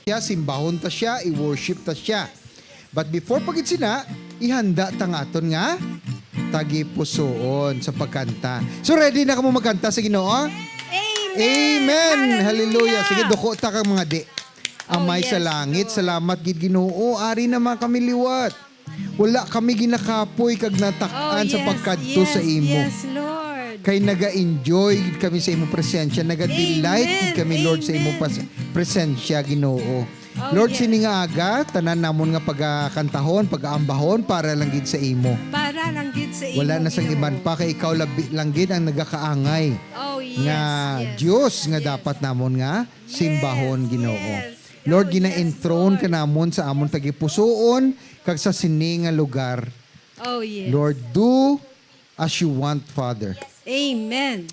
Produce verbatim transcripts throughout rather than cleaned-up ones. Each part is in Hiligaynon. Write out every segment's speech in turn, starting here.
siya, simbahon ta siya, i-worship ta siya. But before pa gid sina, ihanda ta nga aton nga tagipusoon sa pagkanta. So, ready na kamo magkanta sa Ginoo? Amen. Amen. Hallelujah. Hallelujah. Sige, duko ta kang mga di. Amay sa langit, salamat gid, Ginoo. Ari na man kami liwat. Wala kami ginakapoy kag natak-an sa pagkadto sa imo. Oh, yes, yes, Lord. Kay naga-enjoy gid kami sa imo presensya, naga-delight gid kami, Lord, sa imo pas-, presensya, Ginoo. Oh, Lord, yes. Sini nga aga, tanan namon nga pagakantahon, pag-aambahon, para lang gid sa imo. Para lang gid sa imo, Ginoo. Wala na sang iban pa, kay ikaw labi lang gid ang nagakaangay nga Dios nga dapat namon nga simbahon, Ginoo. Yes, yes. Lord, gina-enthrone ka namon sa amon tagipusoon kag sa sini nga lugar. Oh, yes. Lord, do as you want, Father. Amen.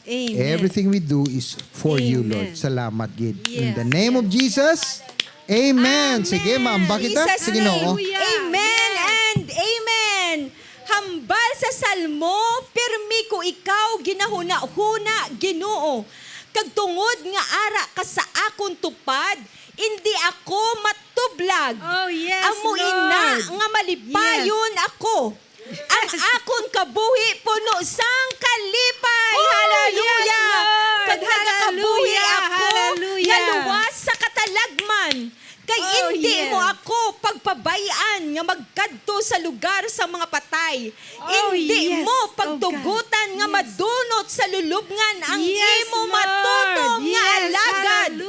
Amen. Everything we do is for you, Lord. Amen. Salamat gid. In the name of Jesus, amen. Sige, maamba kita. Sige, no. Hallelujah. Amen and amen. Hambal sa Salmo, pirmi ko ikaw ginahunahuna, Ginoo, kag tungod nga ara ka sa akon tupad, indi ako matublag. Oh, yes, Lord. Amo ina nga malipayon ako. Ang akon kabuhi puno sang kalipay. Oh, yes, Lord. Hallelujah. Kag nagakabuhi ako nga luwas sa katalagman. Kay indi mo ako pagpabay-an nga magkadto sa lugar sang mga patay. Indi mo pagtugotan nga madunot sa lulubngan ang imo matutom nga alagad.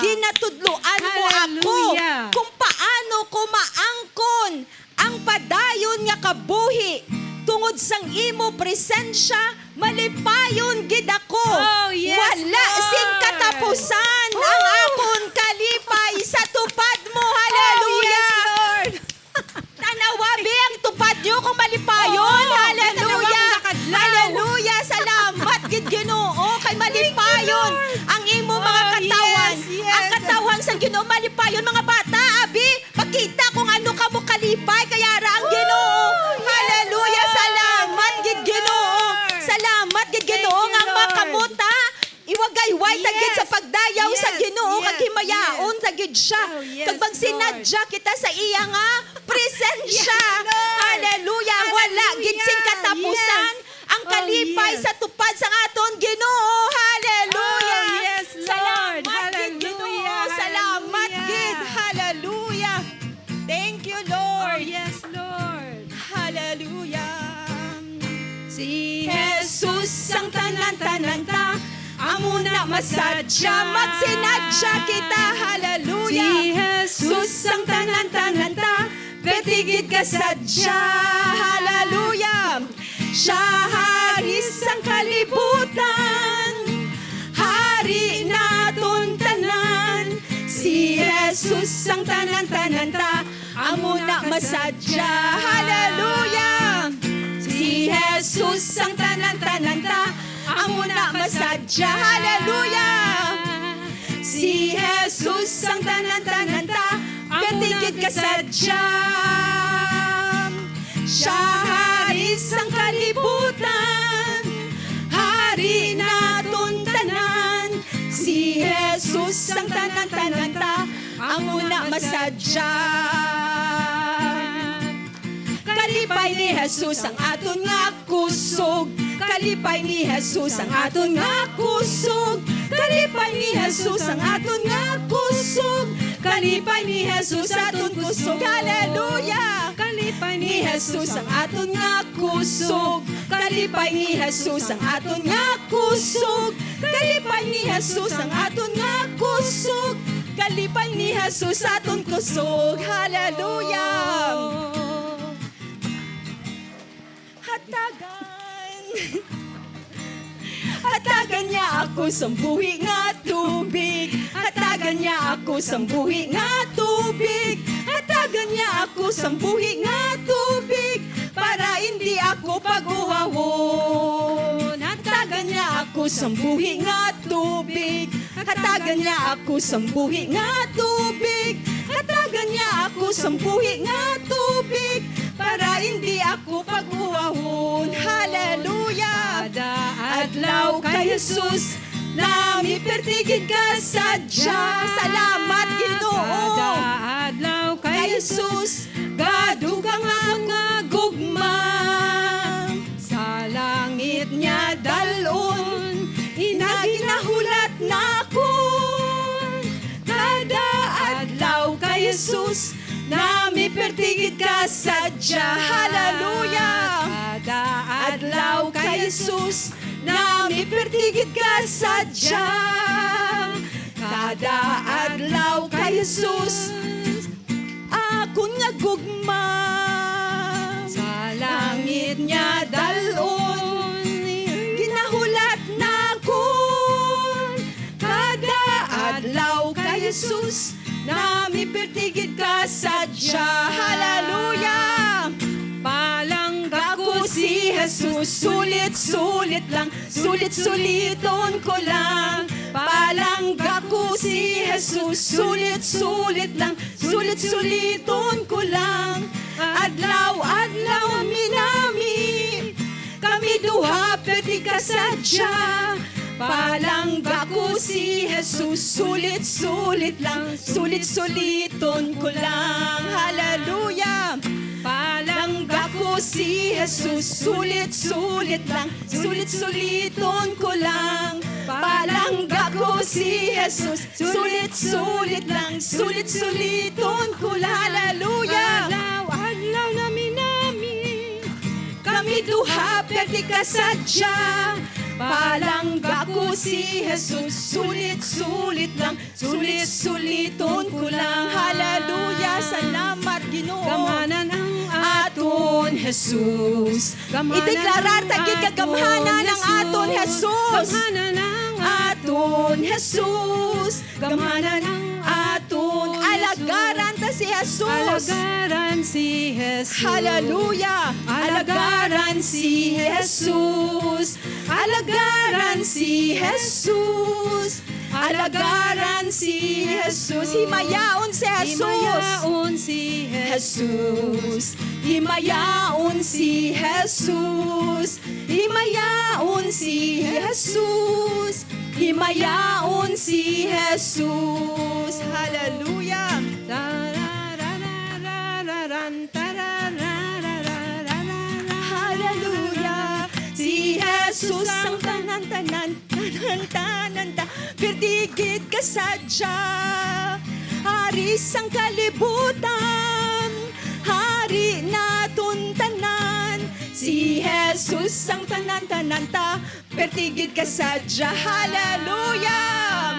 Ginatudloan mo ako kung paano ko maangkon ang padayon nga kabuhi. Tungod sang imo presensya, malipayon gid ako. Oh, yes, Lord. Wala sing katapusan ang akon kalipay sa tupad mo. Hallelujah. Oh, yes, Lord. Tanawa, bi, ang tupad nyo kung malipayon. Oo, hallelujah. Tanawa ang nakadlaw. Hallelujah. Salamat gid, Ginoo, kay malipayon ang imo mga katawan. Thank you, Lord. Oh, yes, yes. Ang katawan sa Ginoo malipayon, mga bata, abi. Pakita kung ano kamo kalipay, kay ara ang Ginoo. Oh, yes, Lord. Hallelujah. Salamat gid, Ginoo. Thank you, Lord. Salamat gid, Ginoo, nga ang mga kamot, ha, iwagayway ta gid sa pagdayaw sa Ginoo, kag himayaon ta gid siya. Yes, yes, yes. Oh, yes, Lord. Kag magsinadya kita sa iya nga presensya. Yes, Lord. Hallelujah. Wala gid sing katapusan. Hallelujah. Yes. Ang kalipay sa tupad sang aton Ginoo. Hallelujah! Oh, yes, Lord. Salamat gid, Ginoo. Hallelujah. Salamat gid. Hallelujah. Hallelujah. Thank you, Lord. Oh, yes, Lord. Hallelujah. Si Jesus ang tanan-tanan ta, amo na masadya, magsinadya kita. Hallelujah. Si Jesus ang tanan-tanan ta, pwede gid ka sadya. Hallelujah. Siya hari sang kalibutan, hari naton tanan. Si Jesus ang tanan-tanan ta, amo na masadya. Hallelujah! Si Jesus ang tanan-tanan ta, amo na masadya. Hallelujah! Si Jesus ang tanan-tanan ta, pwede gid ka sadya. Siya hari sang kalibutan, hari naton tanan. Si Jesus ang tanan-tanan ta, amo na masadya. Kalipay ni Jesus ang aton nga kusog. Kalipay ni Jesus ang aton nga kusog. Kalipay ni Jesus ang aton nga kusog. Kalipay ni Jesus aton kusog. Hallelujah! Kalipay ni Jesus ang aton nga kusog. Kalipay ni Jesus ang aton nga kusog. Kalipay ni Jesus ang aton nga kusog. Kalipay ni Jesus aton kusog. Hallelujah! Hatagan. Hatagan niya ako sang buhi nga tubig. Hatagan niya ako sang buhi nga tubig. Hatagan niya ako sang buhi nga tubig. Para hindi ako pag-uhawon. Hatagan niya ako sang buhi nga tubig. Hatagan niya ako sang buhi nga tubig. Hatagan niya ako sang buhi nga tubig. Para hindi ako pag-uhawon. Hallelujah! Kada adlaw kay Jesus, nami pertigid ka sadya. Salamat, Ginoo. Kada adlaw kay Jesus, gadugang ako nga gugma. Sa langit niya dalon, ina ginahulat nakon. Kada adlaw kay Jesus, nami pertigid ka sadya. Hallelujah! Kada adlaw kay Jesus, nami pertigid ka sadya. Kada adlaw kay Jesus, akon nga gugma. Sa langit niya dalon, ginahulat nakon. Kada adlaw kay Jesus, nami pertigid ka sadya. Hallelujah! Palangga ko si Jesus, sulit-sulit lang, sulit-suliton ko lang. Palangga ko si Jesus, sulit-sulit lang, sulit-suliton ko lang. Adlaw-adlaw minami, kami duha perti ka sadya. Palangga ko si Jesus, sulit-sulit lang, sulit-suliton ko lang. Hallelujah! Palangga ko si Jesus, sulit-sulit lang, sulit-suliton ko lang. Palangga ko si Jesus, sulit-sulit lang, sulit-suliton ko lang. Hallelujah! Adlaw-adlaw nami-nami, kami duha perti ka sadya. Palangga ko si Jesus, sulit-sulit lang, sulit-suliton ko lang. Hallelujah! Salamat, Ginoo. Gamhanan ang aton Jesus. Gamhanan Ideklarar ta ang gid nga gamhanan ang aton Jesus. Gamhanan ang aton Jesus. Gamhanan ang aton Jesus. Alagaran ta si Jesus. Alagaran si Jesus. Hallelujah. Alagaran si Jesus. Alagaran si Jesus. Alagaran si Jesus. Himayaon si Jesus. Himayaon si Jesus. Himayaon si Jesus. Himayaon si Jesus. Himayaon si Jesus. Hallelujah. Hallelujah. Si Jesus ang tanan-tanan, tanan-tanan ta. Perti gid ka sadya. Hari sang kalibutan, hari naton tanan. Si Jesus ang tanan-tanan ta. Perti gid ka sadya. Hallelujah!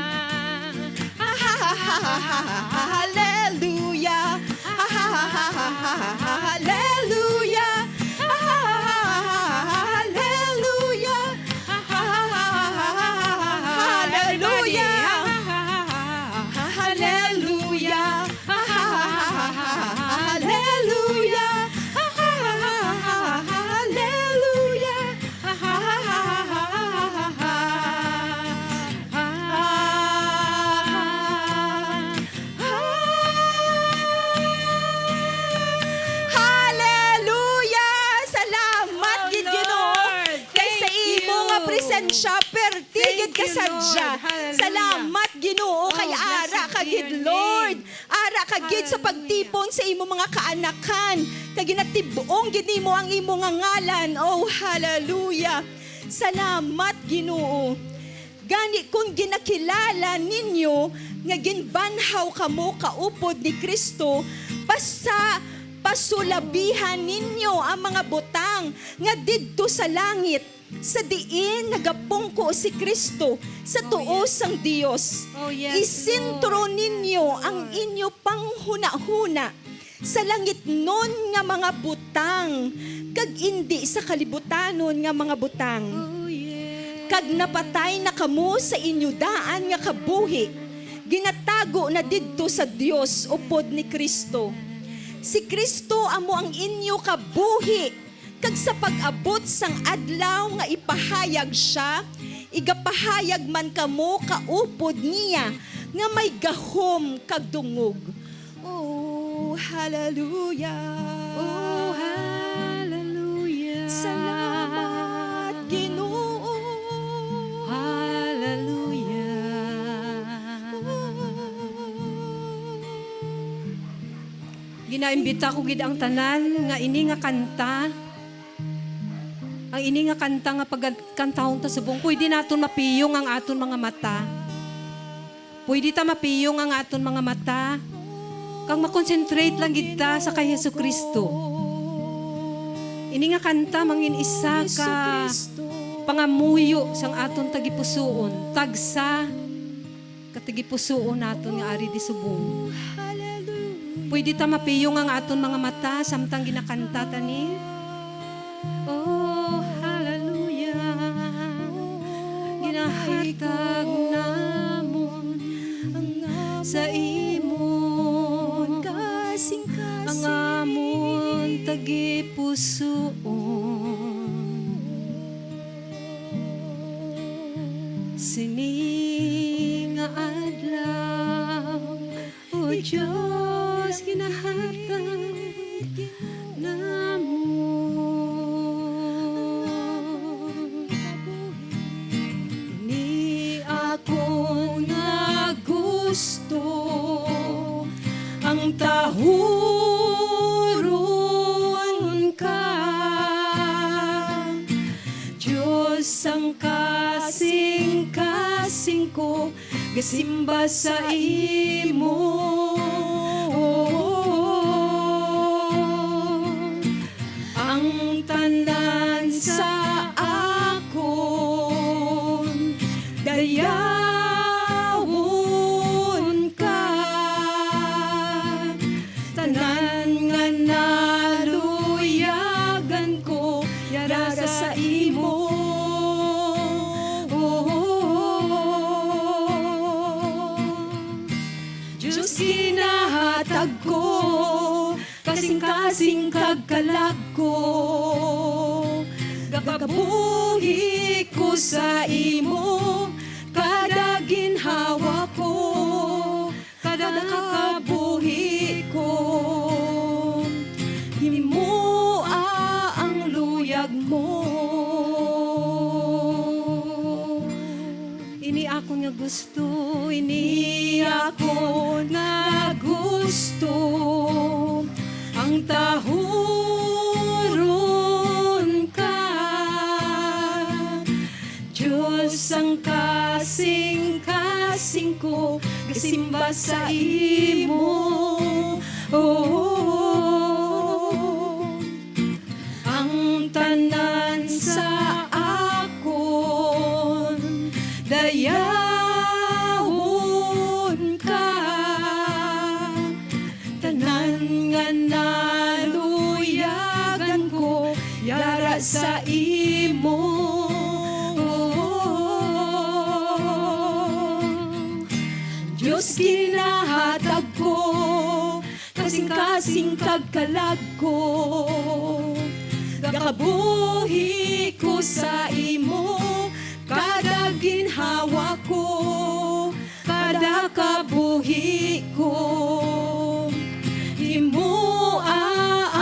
Hallelujah! Hallelujah! Hallelujah! Hallelujah! Hallelujah! Hallelujah! Hallelujah! Hallelujah! Salamat gid, Ginoo, kay sa imo nga presensya, perti gid ka sadya. Salamat, Ginoo, kay ara ka gid, Lord. Ara ka gid sa pagtipon sa imo mga kaanakan, kag ginatib-ong gid nimo ang imo nga ngalan. Oh, hallelujah! Salamat, Ginoo. Gani, kon ginakilala ninyo nga ginbanhaw kamo kaupod ni Cristo, pasa-, pasulabihan ninyo ang mga butang nga didto sa langit, sa diin nagapungko si Cristo sa tuo sang Dios. Isentro ninyo ang inyo panghunahuna sa langitnon nga mga butang, kag indi sa kalibutanon nga mga butang. Kag napatay na kamo sa inyo daan nga kabuhi, ginatago na didto sa Dios upod ni Cristo. Si Cristo amo ang inyo kabuhi, kag sa pag-abot sang adlaw nga ipahayag sia, igapahayag man kamo kaupod niya nga may gahom kag dungog. Oh, hallelujah. Oh, hallelujah. Salamat, Ginoo. Hallelujah. Ginaimbita ko gid ang tanan nga ini nga kanta, ang ini nga kanta nga pagkantahon ta subong, pwede naton mapiyong ang aton mga mata. Pwede ta mapiyong ang aton mga mata, kag makonsentrate lang gid ta sa kay Jesu-Cristo. Ini nga kanta mangin isa ka pangamuyo sang aton tagipusoon, tagsa ka tagipusoon naton nga ari di subong. Pwede ta mapiyong ang aton mga mata samtang ginakanta ta ni. Oh, hallelujah. Ginahatag namon sa imon kasing-kasing ang amon tagipusoon. Sini nga adlaw, O Dios, ginahatag namon. Ni akon nga gusto ang tahuron ka, Dios, ang kasing-kasing ko gasimba sa imo. Ang tanan sa akon dayawon ka, tanan nga naluyagan ko yara sa imo. Dios, ginahatag ko kasing-kasing kag kalag ko. Gakabuhi ko sa imo kada ginhawa ko, kada kabuhi ko. Himoa ang luyag mo. Ini akon nga gusto, ini akon nga gusto, ang tahuron ka, Dios, ang kasing-kasing ko gasimba sa imo. Oh, ang tanan sa akon dayawon ka, tanan nga naluyagan ko yara sa imo. Dios, ginahatag ko kasing-kasing kag kalag ko. Gakabuhi ko sa imo kada ginhawa ko, kada kabuhi ko. Himoa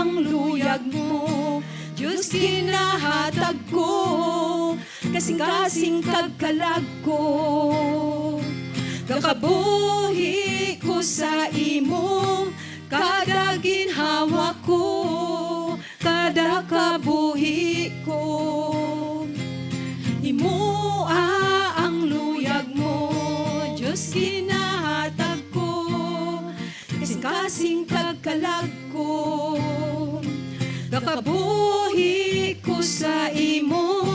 ang luyag mo, Dios, ginahatag ko kasing-kasing kag kalag ko. Gakabuhi ko sa imo kada ginhawa ko, kada kabuhi ko. Himoa ang luyag mo, Dios, ginahatag ko kasing-kasing kag kalag ko. Gakabuhi ko sa imo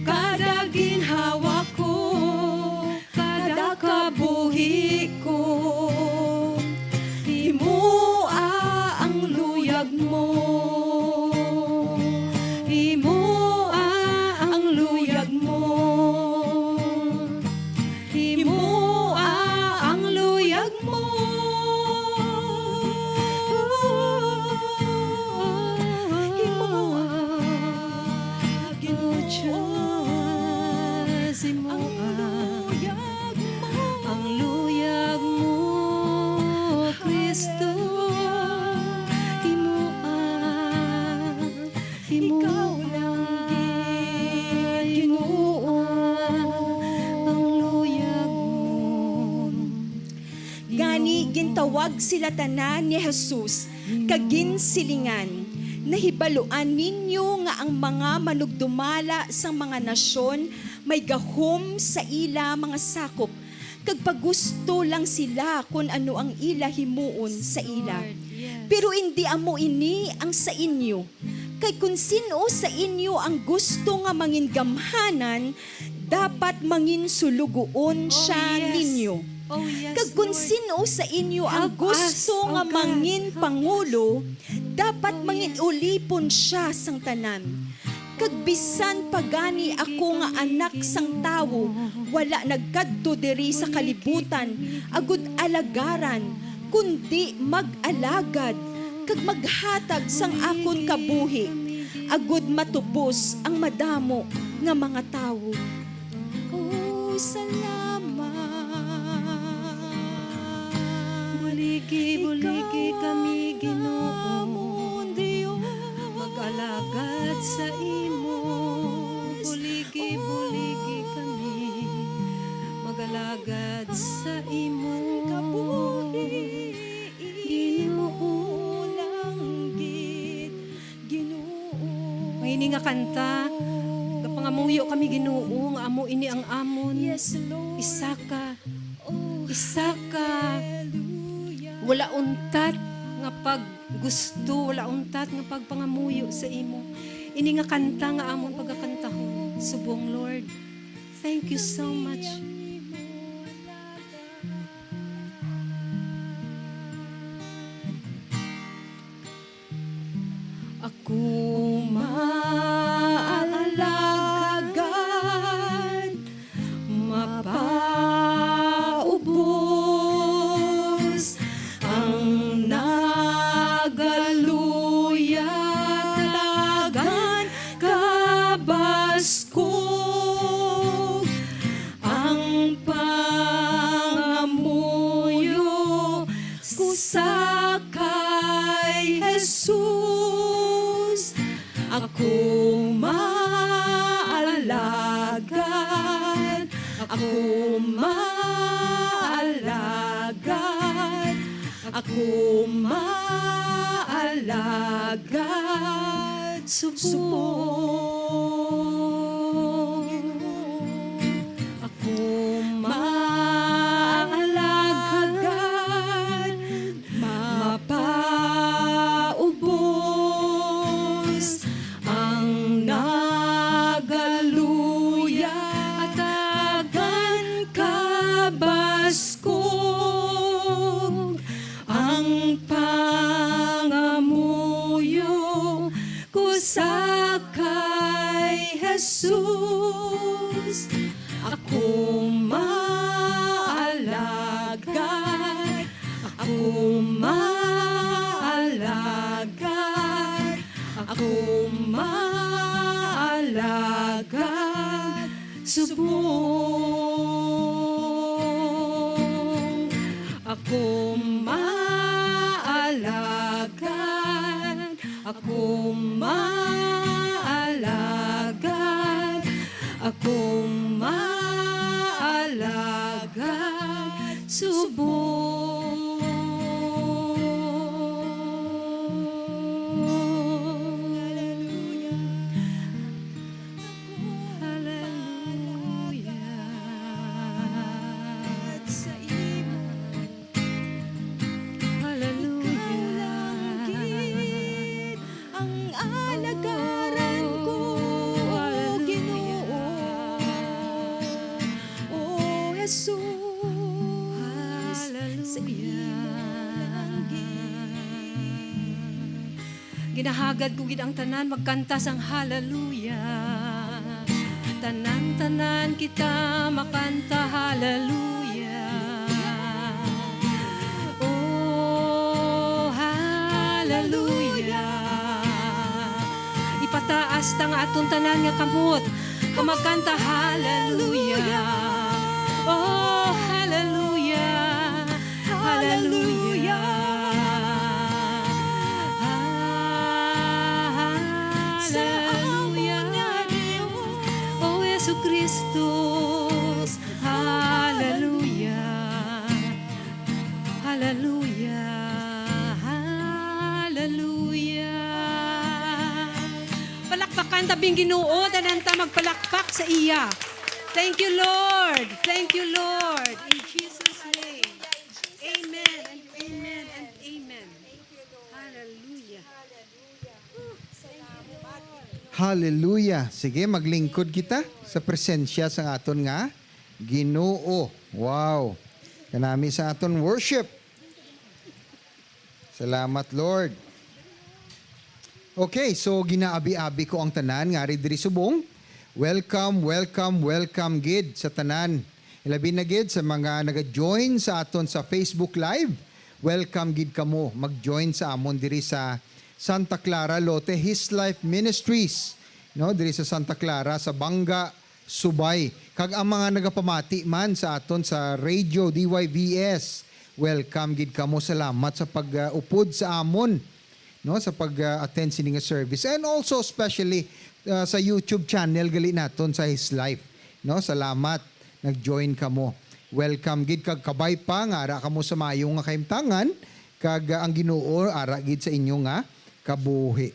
kada ginhawa ko, kada kabuhi ko. Himoa ang luyag mo. Himoa ang luyag mo. Himoa ang luyag mo. Himoa, Ginoo Dios, himoa ang luyag mo, Kristo. Himoa, himoa, himoa ang luyag mo. Gani, gintawag sila tanan ni Jesus kag ginsilingan, "Nahibaluan ninyo nga ang mga manugdumala sang mga nasyon may gahom sa ila mga sakop, kag pagusto lang sila kon ano ang ila himuon sa ila. Lord, yes. Pero indi amo ini ang sa inyo. Kay kon sin-o sa inyo ang gusto nga mangin gamhanan, dapat mangin sulugoon Oh, siya yes. ninyo. Oh, yes, Kag kon Lord. sin-o sa inyo ang Help us, gusto oh nga God. mangin Help us. pangulo, dapat Oh, mangin yes. ulipon siya sang tanan. Kag bisan pa gani ako nga Anak sang Tawo wala nagkadto diri sa kalibutan agud alagaran, kundi mag-alagad kag maghatag sang akon kabuhi, agud matubos ang madamo nga mga tawo." Oh, salamat. Buligi, buligi Ikaw kami, ang Ginoo. amon Dios. Mag-alagad sa imo. Buligi, Oh, buligi kami. Mag-alagad sa imo. Kabuhi, Ginoo. Imo lang gid, Ginoo. Ang ini nga kanta, gapangamuyo kami, Ginoo, nga amo ini ang amon. Yes, Lord. Isa ka, Oh, isa ka hallelujah. wala untat nga paggusto, wala untat nga pagpangamuyo sa imo. Ini nga kanta nga amon pagakantahon, subong, Lord. Thank you so much. Ako maalagad, mapaubos ang nagaluya, tagan kabaskog ang pangamuyo ko sa kay Jesus. Ako maalagad, ako maalagad, ako maalagad subong. Ako maalagad, mapaubos ang nagaluya, tagan kabaskog ang pangamuyo ko sa kay Jesus. Ako maalagad, ako maalagad, ako maalagad subong. Ako maalagad, ako maalagad, ako maalagad subong. Hallelujah. Hallelujah. Sa imo. Hallelujah. Ikaw lang gid ang alagaran ko, Oh, hallelujah. Ginoo. Oh, Jesus. Sa imo Hallelujah. lang gid. Ginahagad ko gid ang tanan magkanta sang hallelujah. Tanan, tanan kita makanta hallelujah. Oh, hallelujah. Ipataas ta nga aton tanan nga kamot, nga magkanta hallelujah. Oh, hallelujah. Hallelujah. Hallelujah. Sa amon nga Dios. O Jesucristo. Hallelujah. Hallelujah. Ping Ginoo, tanan ta magpalakpak sa iya. Thank you, Lord. Thank you, Lord. In Jesus' name. Amen and amen and amen. Hallelujah. Hallelujah. Sige, maglingkod kita sa presensya sang aton nga Ginoo. Wow. Kanami sa aton worship. Salamat, Lord. Okay, so ginaabi-abi ko ang tanan nga ari diri subong. Welcome, welcome, welcome gid sa tanan. Ilabi na gid sa mga naga-join sa aton sa Facebook Live. Welcome gid kamo mag-join sa amon diri sa Santa Clara, Lote, His Life Ministries, no, diri sa Santa Clara, sa Banga, Subay. Kag ang mga nagapamati man sa aton sa Radio D Y V S, welcome gid kamo. Salamat sa pag-upod sa amon, no, sa pag-attend sini nga service. And also especially uh, sa YouTube channel gali naton sa His Life, no. Salamat nag-join kamo. Welcome gid kag kabay pa nga ara kamo sa maayo nga kahimtangan kag uh, ang Ginoo ara gid sa inyo nga kabuhi.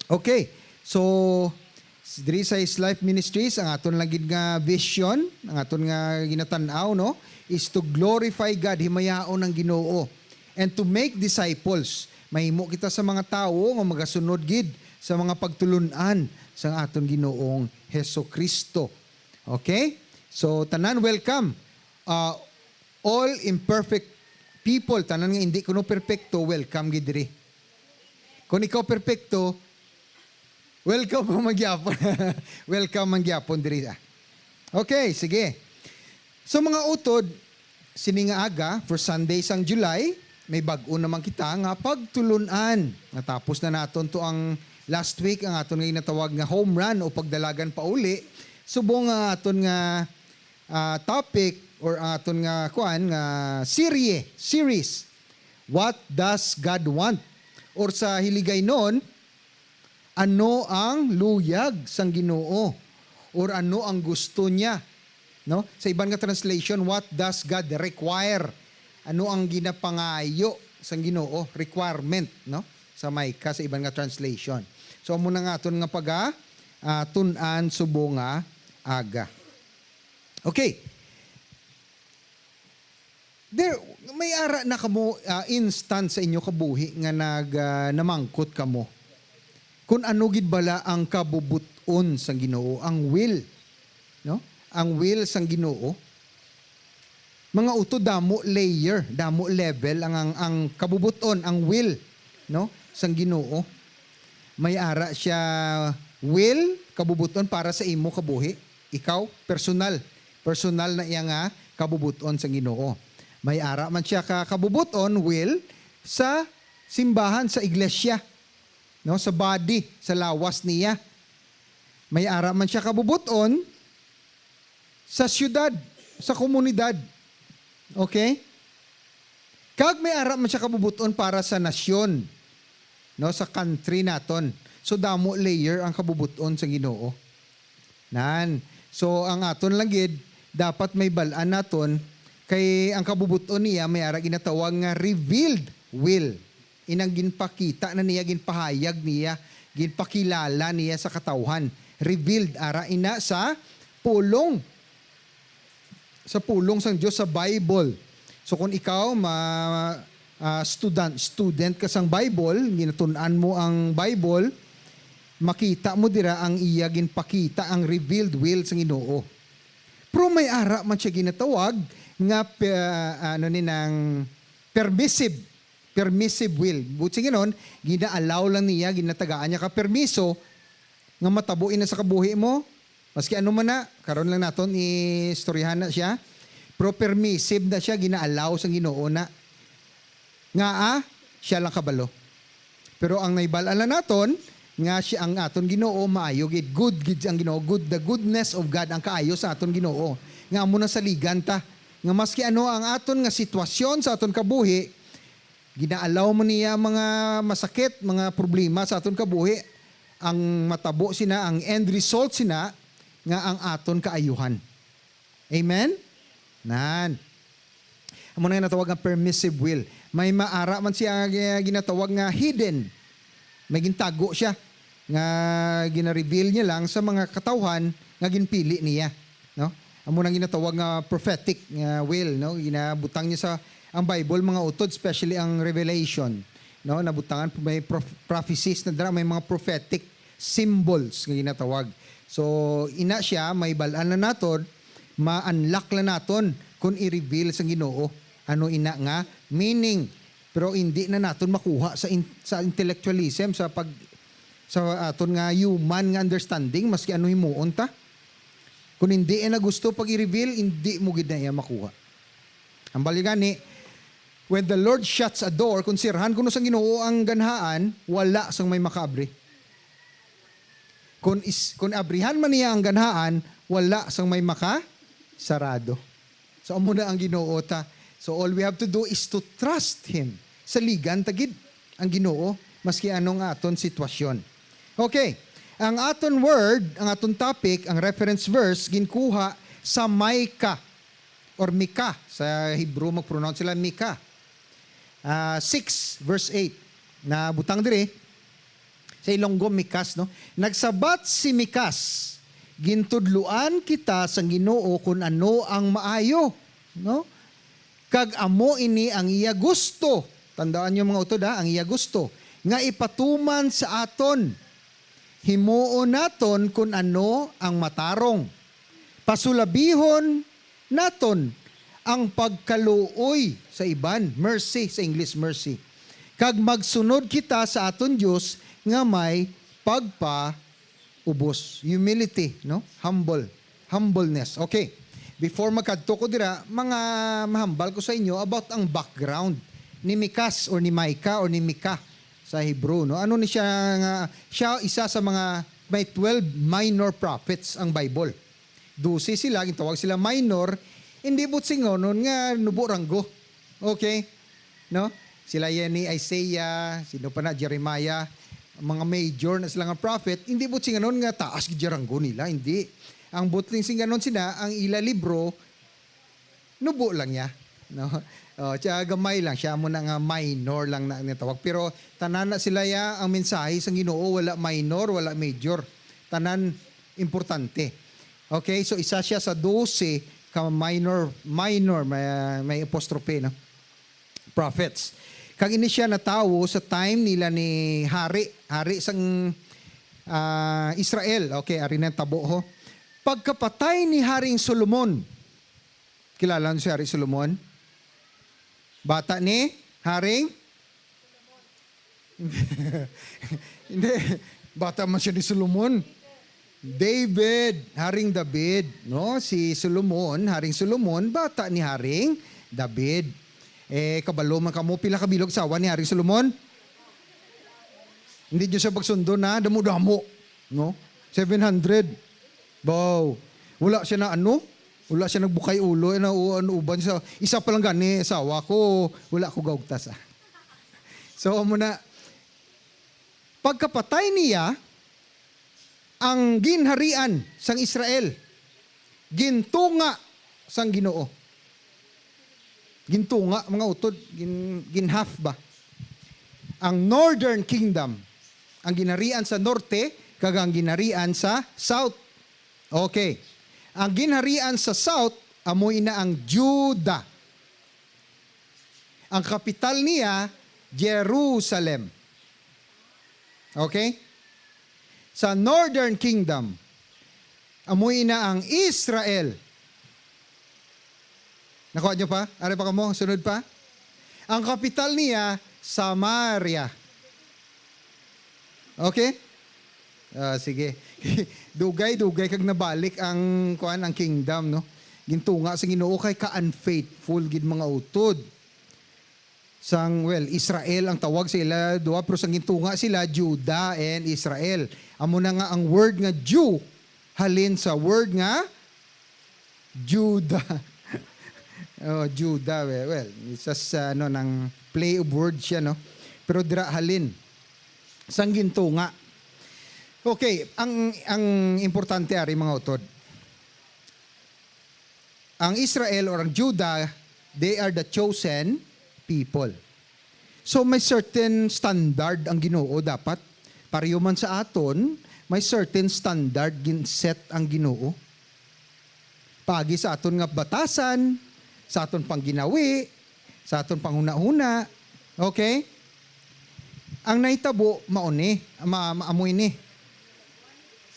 Okay. So, s- diri sa His Life Ministries, ang aton lang gid nga vision, ang aton nga ginatan-aw, no, is to glorify God, himayaon ang Ginoo, and to make disciples. Mahimo kita sa mga tawo nga magasunod gid sa mga pagtulon-an sang aton Ginoong Hesus Kristo. Okay? So, tanan welcome. Uh, all imperfect people, tanan nga hindi kuno perpekto, welcome gid diri. Kung ikaw perpekto, welcome man gyapon. Welcome man gyapon diri. Ah. Okay, sige. So mga utod, sini nga aga, first Sunday sang July, may bag-o naman kita nga pagtulon-an. Natapos na naton to ang last week, ang aton nga ginatawag nga home run o pagdalagan pauli. Subong nga aton nga ah, topic or ang aton nga kuan nga serye, series, What Does God Want? Or sa Hiligaynon, Ano ang Luyag sang Ginoo? Or Ano ang Gusto Niya? No? Sa iban nga translation, What Does God Require? Ano ang ginapangayo sang Ginoo? Requirement, no? Sa Micah, sa iban nga translation. So, amo na nga aton nga paga ah, tun-an subong nga aga. Okay. There, may ara na kamo ah, instance sa inyo kabuhi nga nag ah, namangkot kamo kung ano gid bala ang kabubut-on sang Ginoo, ang will, no? Ang will sang Ginoo. Mga utod, damo layer, damo level ang, ang, ang kabubut-on, ang will, no, sang Ginoo. May ara sia will, kabubut-on para sa imo kabuhi. Ikaw, personal. Personal na iya nga kabubut-on sang Ginoo. May ara man sia ka kabubut-on, will, sa simbahan, sa iglesia, no, sa body, sa lawas niya. May ara man sia kabubut-on sa siyudad, sa komunidad. Okay? Kag may ara man sia kabubut-on para sa nasyon, no, sa country naton. So damo layer ang kabubut-on sa Ginoo. Nan. So ang aton lang gid dapat may bal-an naton kay ang kabubut-on niya may ara ginatawag nga revealed will. Inang ginpakita na niya, ginpahayag niya, ginpakilala niya sa katawhan. Revealed ara ina sa pulong, sa pulong sang Dios sa Bible. So kung ikaw ma ah, student, student ka sang Bible, ginatun-an mo ang Bible, makita mo dira ang iya ginpakita ang revealed will sang Ginoo. Pero may ara man siya ginatawag nga pe- ah, ano ni nang permissive, permissive will. Buot silingon, gina-allow lang niya, ginatagaan niya ka permiso nga matabo ina sa kabuhi mo. Maski ano man na, karon lang naton istoryahan na siya. Pero permissive na siya, gina-allow sang Ginoo na. Ngaa, siya lang kabalo. Pero ang nahibal-an lang naton nga siya ang aton Ginoo maayo gid, good gid ang Ginoo, good, the goodness of God ang kaayo sa aton Ginoo. Nga amo na saligan ta nga maski ano ang aton nga sitwasyon sa aton kabuhi, gina-allow man niya ang mga masakit, mga problema sa aton kabuhi. Ang matabo sina, ang end result sina nga ang aton kaayuhan. Amen? Nan. Amo na nga natawag nga permissive will. May maara man siya nga ginatawag nga hidden. May gintago siya. nga gina-reveal niya lang sa mga katawhan nga ginpili niya, no? Amo nang ginatawag nga prophetic nga will, no? Ginabutang niya sa ang Bible, mga utod, especially ang Revelation, no? Nabutangan, may prof-, prophecies na dira, may mga prophetic symbols nga ginatawag. So, ina siya, may bal-an na naton, ma-unlock na naton kung i-reveal sa Ginoo ano ina nga meaning. Pero hindi na naton makuha sa in-, sa intellectualism, sa pag-, sa aton nga human nga understanding, maski ano himuon ta. Kung hindi na gusto pag i-reveal, hindi mo gid na iya makuha. Ang bali gani, when the Lord shuts a door, kung sirhan kuno sang Ginoo ang ganhaan, wala sang may makaabri. Kung is-, kung abrihan man niya ang ganhaan, wala sang may makasarado. So, amo na ang Ginoo ta. So, all we have to do is to trust Him. Saligan ta gid ang Ginoo, maski anong aton sitwasyon. Okay, ang aton word, ang aton topic, ang reference verse, ginkuha sa Micah or Micah. Sa Hebrew, mag-pronounce sila Micah. Ah, six, verse eight. Nabutang diri, sa Ilonggo, Mikas, no? Nagsabat si Mikas, "Gintudloan kita sang Ginoo kon ano ang maayo," no? "Kag amo ini ang iya gusto." Tandaan niyo, mga utod, ha, ang iya gusto, "nga ipatuman sa aton. Himuon naton kon ano ang matarong. Pasulabihon naton ang pagkaluoy sa iban," mercy sa English, mercy, "kag magsunod kita sa aton Dios nga may pagpaubos." Humility, no? Humble. Humbleness. Okay. Before magkadto ko dira, mga mahambal ko sa inyo about ang background ni Mikas or ni Micah or ni Micah sa Hebrew, no? Ano ni siya nga, siya isa sa mga, may twelve minor prophets ang Bible. Dose sila, gintawag sila minor, hindi buot singonon nga nubo ranggo. Okay? No? Sila yan ni Isaiah, sino pa na, Jeremiah, mga major na sila nga prophet, hindi buot singonon nga taas gid ranggo nila, hindi. Ang buot lang singonon sila, ang ila libro, nubo lang niya, no? Oh, siya gamay lang siya, amo na nga minor lang na ang tawag. Pero tanan na sila ya, ang mensahe sang Ginoo wala minor, wala major. Tanan importante. Okay, so isa siya sa dose ka minor, minor, may, may apostrophe, no? Prophets. Kag ini siya natawo sa time nila ni hari, hari sang, ah, Israel. Okay, ari na tabo ho. Pagkapatay ni Haring Solomon, kilala niyo si Hari Solomon? Bata ni Haring? Hindi. Bata man siya ni Solomon. David, Haring David, no? Si Solomon, Haring Solomon, bata ni Haring David. Eh, kabalo man kamo, pila ka bilog asawa ni Haring Solomon? Hindi niyo siya pagsundo na, damo-damo, no? Seven hundred. Baw. Wala siya na ano? Wala siya nagbukay ulo, eh, na u-, ano, uban sa isa pa lang gani asawa ko, wala ko gaugtas, ah. So, amo na, pagkapatay niya, ang ginharian sang Israel gintunga sang Ginoo. Gintunga, mga utod, gin-, ginhalf ba? Ang Northern Kingdom, ang ginharian sa norte, kag ang ginharian sa south. Okay. Ang ginharian sa south, amo ina ang Judah. Ang kapital niya, Jerusalem. Okay? Sa Northern Kingdom, amo ina ang Israel. Nakuha niyo pa? Ari pa kamo? Sunod pa? Ang kapital niya, Samaria. Okay? Ah, sige. Dugay-dugay kag nabalik ang, kuan, ang kingdom, no? Gintunga sa Ginoo kay ka-unfaithful gid, mga utod. Sang, well, Israel ang tawag sa ila duha, pero sang gintunga sila, Judah and Israel. Amo na nga ang word nga Jew halin sa word nga Judah. Oh, Judah, well, well, it's just, uh, ano, nang play of words siya, no? Pero dira halin sang gintunga. Okay, ang, ang importante ari, mga utod, ang Israel or ang Judah, they are the chosen people. So, may certain standard ang Ginoo dapat. Pareho man sa aton, may certain standard gin-set ang Ginoo. Paagi sa aton nga batasan, sa aton pangginawi, sa aton panghunahuna. Okay? Ang nahitabo, mao ni, ma-, maamoy ni.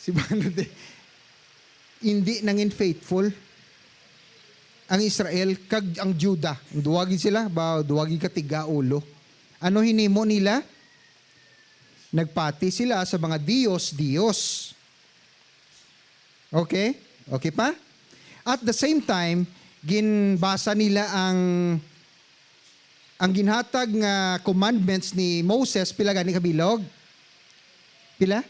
Si Bernadette, hindi nangin faithful ang Israel kag ang Juda. Duwa gid sila, ba, duwa gid ka tiga ulo. Ano hinimo nila? Nagpati sila sa mga diyos-diyos. Okay? Okay pa? At the same time, ginbasa nila ang, ang ginhatag nga commandments ni Moses. Pila gani ka bilog? Pila?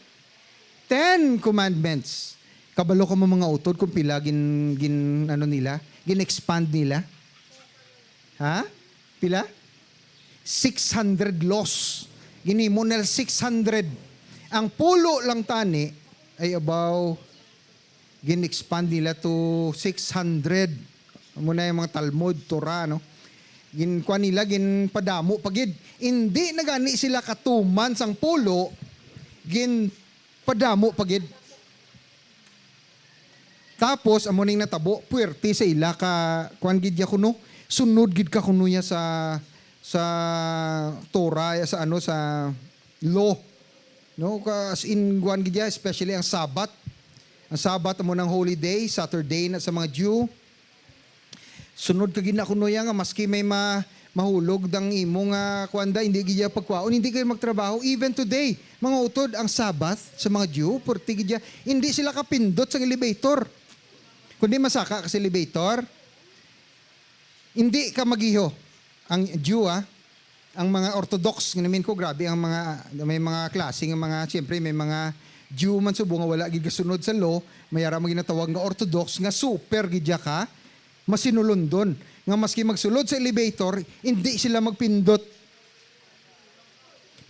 Ten commandments. Kabalo ka mo, mga utod, kung pila gin, gin, ano nila? Gin-expand nila? Ha? Pila? Six hundred laws. Ginhimo nila six hundred. Ang pulo lang tani ay about, gin-expand nila to six hundred. Amo na yung mga Talmud, Torah, no? Ginkuan nila, ginpadamo pa gid. Hindi na gani sila katuman sang pulo, ginpadamo pa gid. Tapos, amo ning natabo, puwerte sa ila ka, kuan gid ya kuno, sunod gid ka kuno ya sa, sa Torah, ya sa ano, sa law. No, ka, as in, kuan gid ya, especially ang Sabbath. Ang Sabbath amo nang holy day, Saturday na sa mga Jew. Sunod ka gid na kuno ya nga maski may ma-, mahulog dang imo nga kuan da, hindi gid ya pagkwaon, hindi kayo magtrabaho. Even today, mga utod, ang Sabbath sa mga Jew, purti gid ya, hindi sila kapindot sa elevator. Kundi masaka ka sa elevator, hindi ka magiho. Ang Jew, ah, ang mga Orthodox, nga namin ko, grabe ang mga, may mga klase nga mga, siyempre, may mga Jew man subong nga wala gid kasunod sa law, may ara man ginatawag nga Orthodox, nga super gid ya ka masinulundon, nga maski magsulod sa elevator, hindi sila magpindot.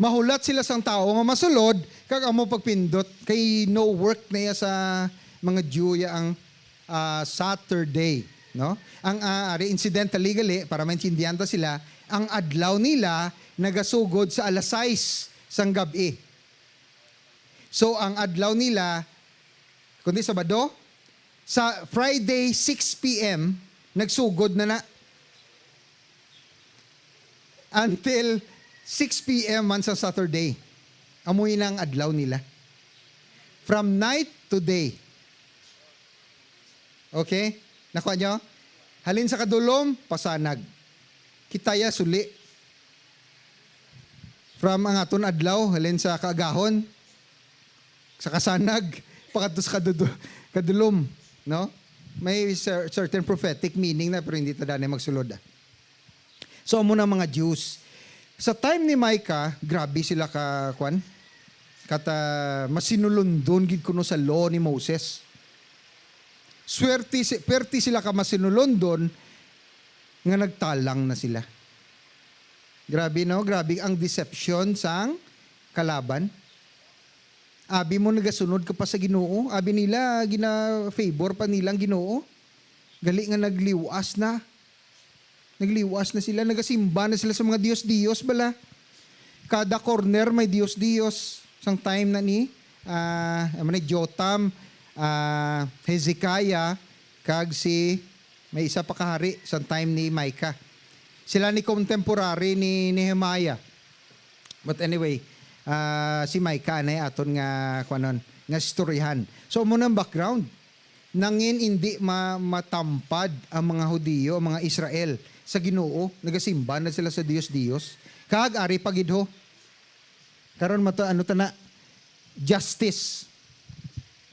Mahulat sila sang tawo nga masulod, kag amo pagpindot, kay no work na iya sa mga Jew ya ang, ah, Saturday, no? Ang, ah, ari, incidentally gali, para maintindihan ta sila, ang adlaw nila nagasugod sa alas sais sang gab-i. So, ang adlaw nila, kundi Sabado, sa Friday, six P M, nagsugod na na. Until six P M man sa Saturday. Amoy na ang adlaw nila. From night to day. Okay? Nakuha nyo? Halin sa kadulom, pasanag. Kita ya suli. From ang aton adlaw, halin sa kaagahon, sa kasanag, pakadto sa kadudu-, kadulom, no? May cer-, certain prophetic meaning na, pero hindi ta danay magsulod, ah. So, amo na mga Jews. Sa time ni Micah, grabe sila ka, kwan? Kata, masinulundon gid kuno sa law ni Moses. Swerte si-, perte sila ka masinulundon nga nagtalang na sila. Grabe, no? Grabe ang deception sang kalaban. Abi mo nagasunod ka pa sa Ginoo, abi nila gina-favor pa nilang Ginoo. Gali nga nagliwas na. Nagliwas na sila, nagasimba na sila sa mga dios-dios bala. Kada corner may dios-dios. Sang time na ni, ah, amo na, Jotham, ah, Hezekiah, kag si, may isa pa ka hari sang time ni Micah. Sila ni contemporary ni Nehemiah. But anyway, ah, si Micah anay aton nga, kuanon, nga istoryahan. So, amo nang background. Nangin indi ma-, matampad ang mga Hudiyo, ang mga Israel, sa Ginoo, nagasimba na sila sa dios-dios. Kag ari pa gid ho. Karon mato, ano ta na? Justice.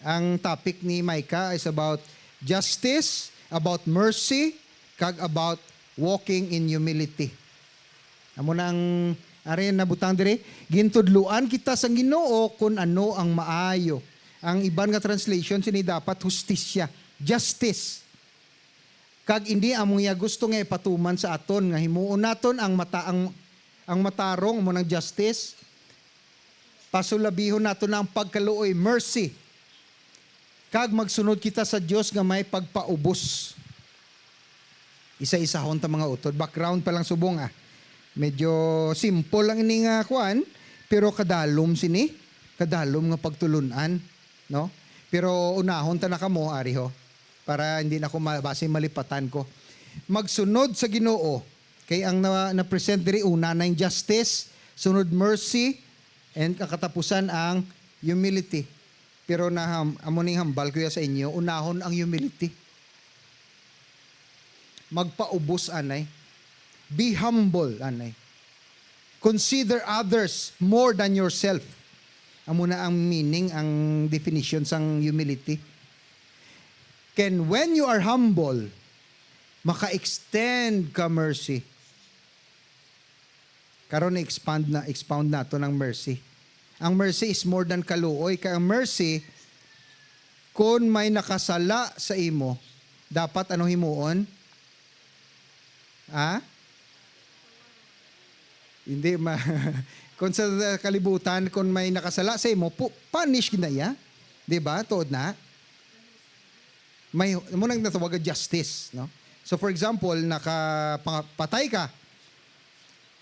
Ang topic ni Micah is about justice, about mercy, kag about walking in humility. Amo na ang, ari nabutang diri, gintudloan kita sang Ginoo kon ano ang maayo. Ang iban nga translation sini dapat hustisya, justice. Kag indi amo iya gusto nga ipatuman sa aton nga himuon naton ang mata-, ang, ang matarong, amo nang justice. Pasulabihon naton na ang pagkaluoy, mercy. Kag magsunod kita sa Dios nga may pagpaubos. Isa-isahon ta, mga utod. Background pa lang subong, ah. Medyo simple lang ini nga kuan, pero kadalom sini. kadalom nga pagtulun-an, no? Pero unahon ta na kamo, ari ho, para hindi na ko ma-, basi malipatan ko. Magsunod sa Ginoo, kay ang na, na-present diri, una na yung justice, sunod mercy, and ang katapusan ang humility. Pero naham-, amo ning hambal ko ya sa inyo, unahon ang humility. Magpaubos anay. Be humble anay. Consider others more than yourself. Amo na ang meaning, ang definition sang humility. Can, when you are humble, maka-extend ka mercy. Karon na-expand na, expound nato ng mercy. Ang mercy is more than kaluoy. Kay ang mercy, kung may nakasala sa imo, dapat ano himuon? Ha? Hindi ma-, kung sa kalibutan, kung may nakasala sa imo, pu-, punish na iya. Di ba? Tuod na. May, mo nang natawag nga justice, no? So, for example, nakapatay ka,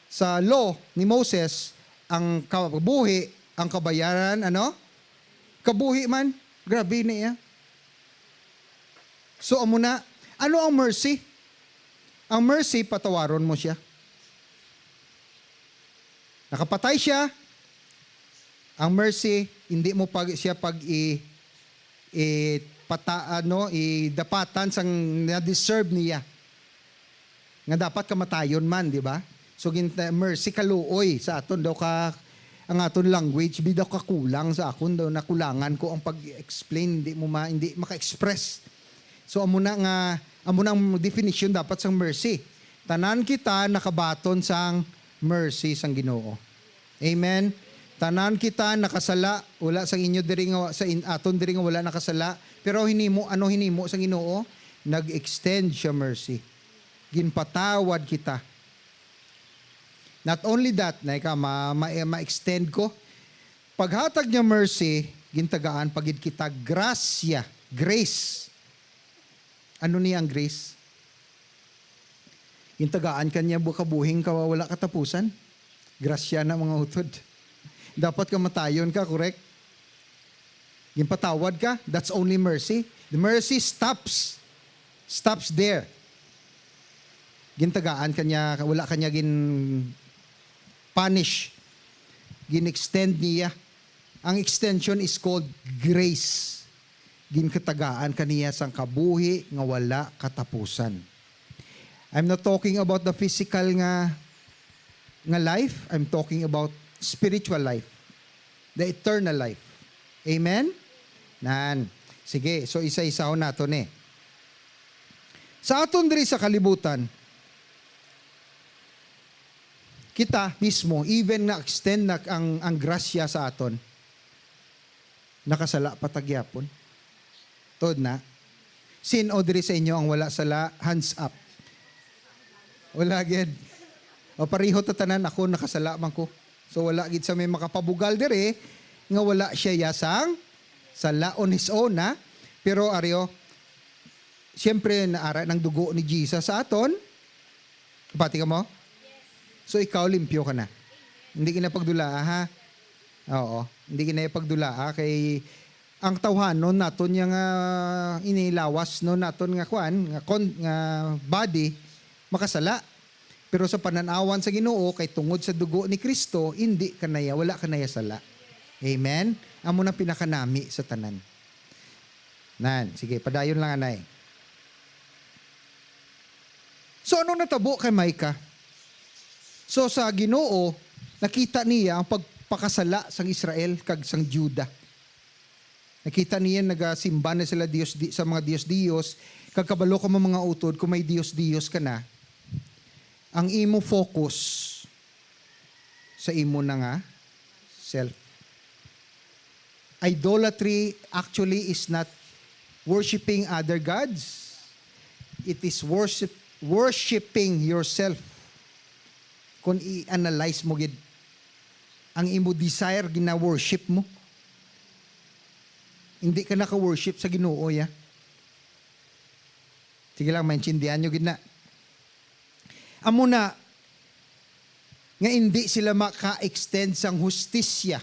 sa law ni Moses, ang kabuhi, ang kabayaran, ano? Kabuhi man. Grabe na iya. So, amo na. Ano ang mercy? Ang mercy, patawaron mo siya. Nakapatay siya. Ang mercy, hindi mo pag, siya pag i, i, pata, ano, idapatan sang na-deserve niya. Nga dapat kamatayon man, di ba? So, gin-, mercy, kaluoy sa aton daw ka, ang aton language, bi daw kakulang sa akon daw, nakulangan ko ang pag-explain, hindi mo ma-, hindi maka-express. So, amo na nga, amo na ang definition dapat sang mercy. Tanan kita nakabaton sang mercy sang Ginoo. Amen. Tanan kita nakasala, wala sang inyo diri nga, sa in-, aton diri nga wala nakasala, pero hinimo, ano hinimo sang Ginoo? Nag-extend siya mercy. Ginpatawad kita. Not only that, na ika, ma-, ma-, ma-extend ko. Paghatag niya mercy, gintagaan pa gid kita grasya, grace. Ano niya ang grace? Gintagaan ka niya bu-, kabuhing ka wala katapusan. Grasya na, mga utod. Dapat kamatayon ka, correct? Ginpatawad ka, that's only mercy. The mercy stops. Stops there. Gintagaan ka niya, wala ka niya gin-punish. Gin-extend niya. Ang extension is called grace. Ginkatagaan ka niya sang kabuhi nga wala katapusan. I'm not talking about the physical nga, nga life. I'm talking about spiritual life, the eternal life. Amen? Nan. Sige, so isa-isahon nato ni. Sa aton diri sa kalibutan, kita mismo, even na-extend na ang, ang grasya sa aton, nakasala pa ta gyapon. Tuod na. Sin-o diri sa inyo ang wala sala? Hands up. Wala gid. O, pareho ta tanan, ako nakasala man ko. So, wala gid sa may makapabugal diri nga wala siya yasang sala on his own, ha? Pero, ari, o, siyempre, naara ng dugo ni Jesus sa aton. Bati ka mo? So, ikaw, limpyo ka na. Hindi ka na pagdulaa, ha? Oo. Hindi ka na pagdulaa kay ang tawhanon naton yang, ah, inilawas, no, naton nga kuan, nga kon-, nga body, makasala. Pero sa pananawan sa Ginoo, kay tungod sa dugo ni Cristo, hindi ka na ya, wala ka na ya sala. Amen? Amo na pinakanami sa tanan. Nan, sige, padayon lang, anay. So, ano natabo kay Micah? So, sa Ginoo, nakita niya ang pagpakasala sang Israel kag sang Juda. Nakita niya nagasimba na sila Dios di, sa mga dios-dios, kag kabalo ka mo, mga utod, kung may dios-dios ka na, ang imo focus sa imo na nga self. Idolatry actually is not worshiping other gods. It is worship, worshiping yourself. Kung i-analyze mo gid, ang imo desire, gina-worship mo. Hindi ka naka-worship sa Ginoo, ya. Sige lang, maintindihan nyo gid na. Amo na, nga hindi sila maka-extend sang hustisya.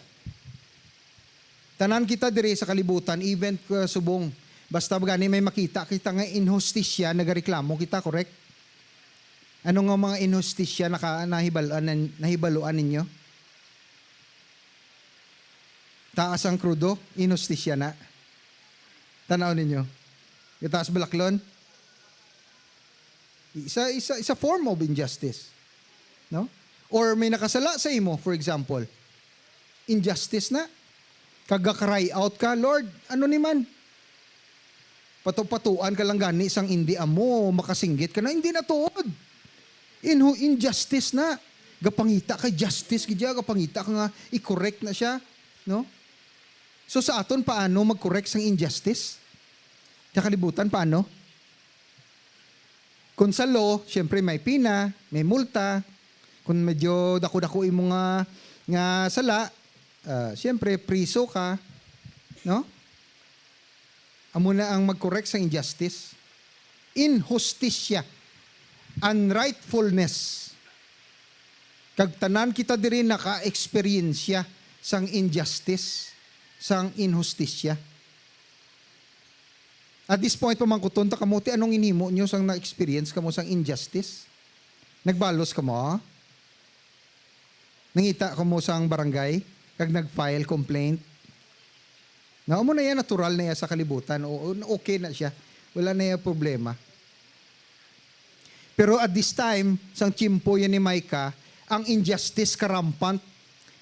Tanan kita diri sa kalibutan, even ka subong, basta ba gani may makita kita nga inhustisya, nagareklamo kita, correct? Ano nga mga inhustisya naka-, nahibaluan nin-, nahibaluan ninyo? Taas ang krudo, inhustisya na. Tan-aw ninyo. Itaas balaklon. Isa, isa, isa form of injustice. No? Or may nakasala sa imo, for example. Injustice na. Kag ga-cry out ka, "Lord, ano ni man?" Pato-patuan ka lang gani sang indi amo, makasinggit ka na, hindi na tuod. Inhu-, injustice na. Gapangita kay justice gid siya, gapangita ka nga i-correct na siya, no? So, sa aton, paano mag-correct sang injustice? Sa kalibutan, paano? Kung sa law, siyempre may pina, may multa. Kung medyo dako-dako imo nga, nga sala, ah, siyempre priso ka, no? Amo na ang mag-correct sa injustice. Inhustisya, unrightfulness. Kag tanan kita diri naka-eksperyensya sang injustice, sang inhustisya. At this point, pamangkuton ta kamo, ti, anong inhimo nyo sang na-experience kamo sang injustice? Nagbalos kamo? Nangita kamo sang barangay? Kag nag-file complaint? Na, amo na yan, natural na yan sa kalibutan. O, o, okay na siya. Wala na yan problema. Pero at this time, sang tiyempo yan ni Micah, ang injustice karampant.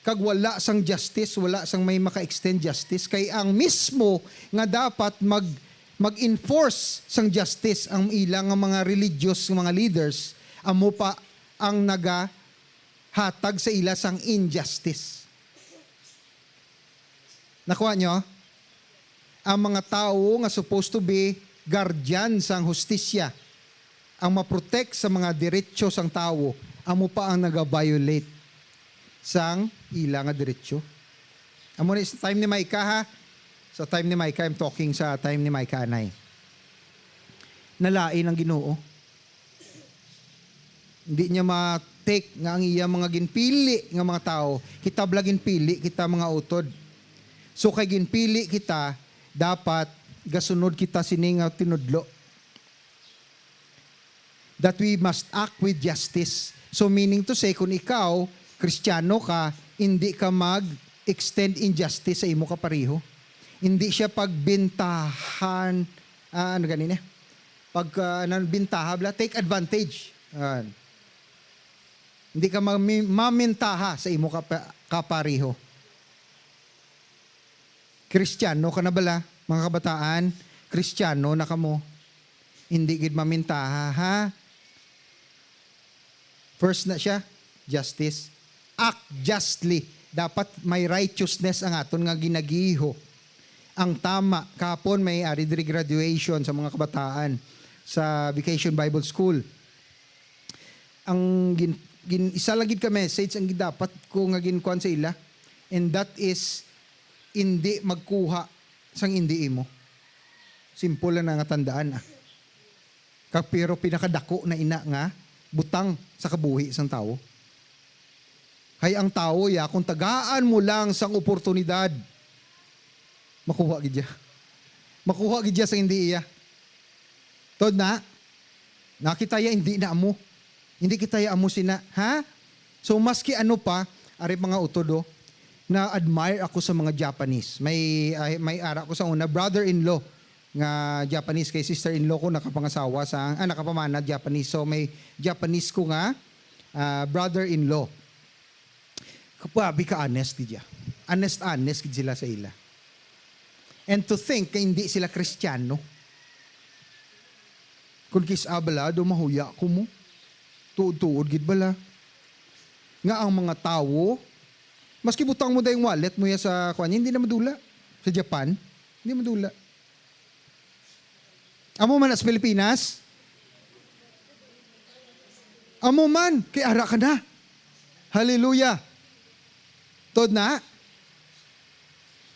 Kag wala sang justice, wala sang may maka-extend justice. Kay ang mismo nga dapat mag-, mag-enforce sang justice, ang ila nga mga religious nga mga leaders, amo pa ang nagahatag sa ila sang injustice. Nakuha nyo? Ang mga tawo nga supposed to be guardian sang hustisya, ang ma-protect sa mga diretsyo sang tawo, amo pa ang naga-violate sang ila nga diretsyo. Amo ni sa time ni Micah, ha? Sa time ni Micah, I'm talking sa time ni Micah anay. Nalain ang Ginoo. Hindi niya ma-take nga ang iya mga ginpili nga mga tawo, kita bala ginpili kita, mga utod. So, kay ginpili kita, dapat gasunod kita sini nga tinudlo, that we must act with justice. So, meaning to say, kung ikaw, Kristiyano ka, hindi ka mag-extend injustice sa imo kapareho. Hindi siya pagbintahan, ah, ano gani ni? Pag, ah, ano, bintaha bala, take advantage. Yan. Hindi ka mami-, mamintaha sa imo kapa-, kapareho. Kristiyano ka na bala, mga kabataan? Kristiyano na kamo. Hindi gid mamintaha, ha? First na siya, justice. Act justly. Dapat may righteousness ang aton nga ginagiho. Ang tama, kahapon may ari diri graduation sa mga kabataan sa Vacation Bible School. Ang gin-, gin-, isa lang gid ka message ang dapat ko nga ginkuan sa ila, and that is, hindi magkuha sang hindi imo. Simple lang na nga tandaan, ah. Ka-, pero pinakadako na ina nga butang sa kabuhi sang tawo. Kay ang tawo, ya, kung tagaan mo lang sang oportunidad, makuha gid ya. Makuha gid ya sa hindi iya. Tod na, nakita ya, hindi na amo. Hindi kita ya amo sina, ha? So, maski ano pa, ari mga utod, oh, na-admire ako sa mga Japanese. May, ah, may ara ko sa una, brother-in-law nga Japanese, kay sister-in-law ko nakapangasawa sa, ah, nakapamana Japanese. So, may Japanese ko nga, ah, brother-in-law. Grabe ka honest gid ya. Honest, honest gid sila sa ila. And to think nga hindi sila Kristiyano. Kung kis-a bala, daw mahuya ko mo. Tuod-tuod gid bala. Nga ang mga tawo, maski butang mo dayong wallet mo ya sa kuan, hindi na madula. Sa Japan, hindi madula. Amo man sa Pilipinas? Amo man, kay ara ka na. Hallelujah. Tod na,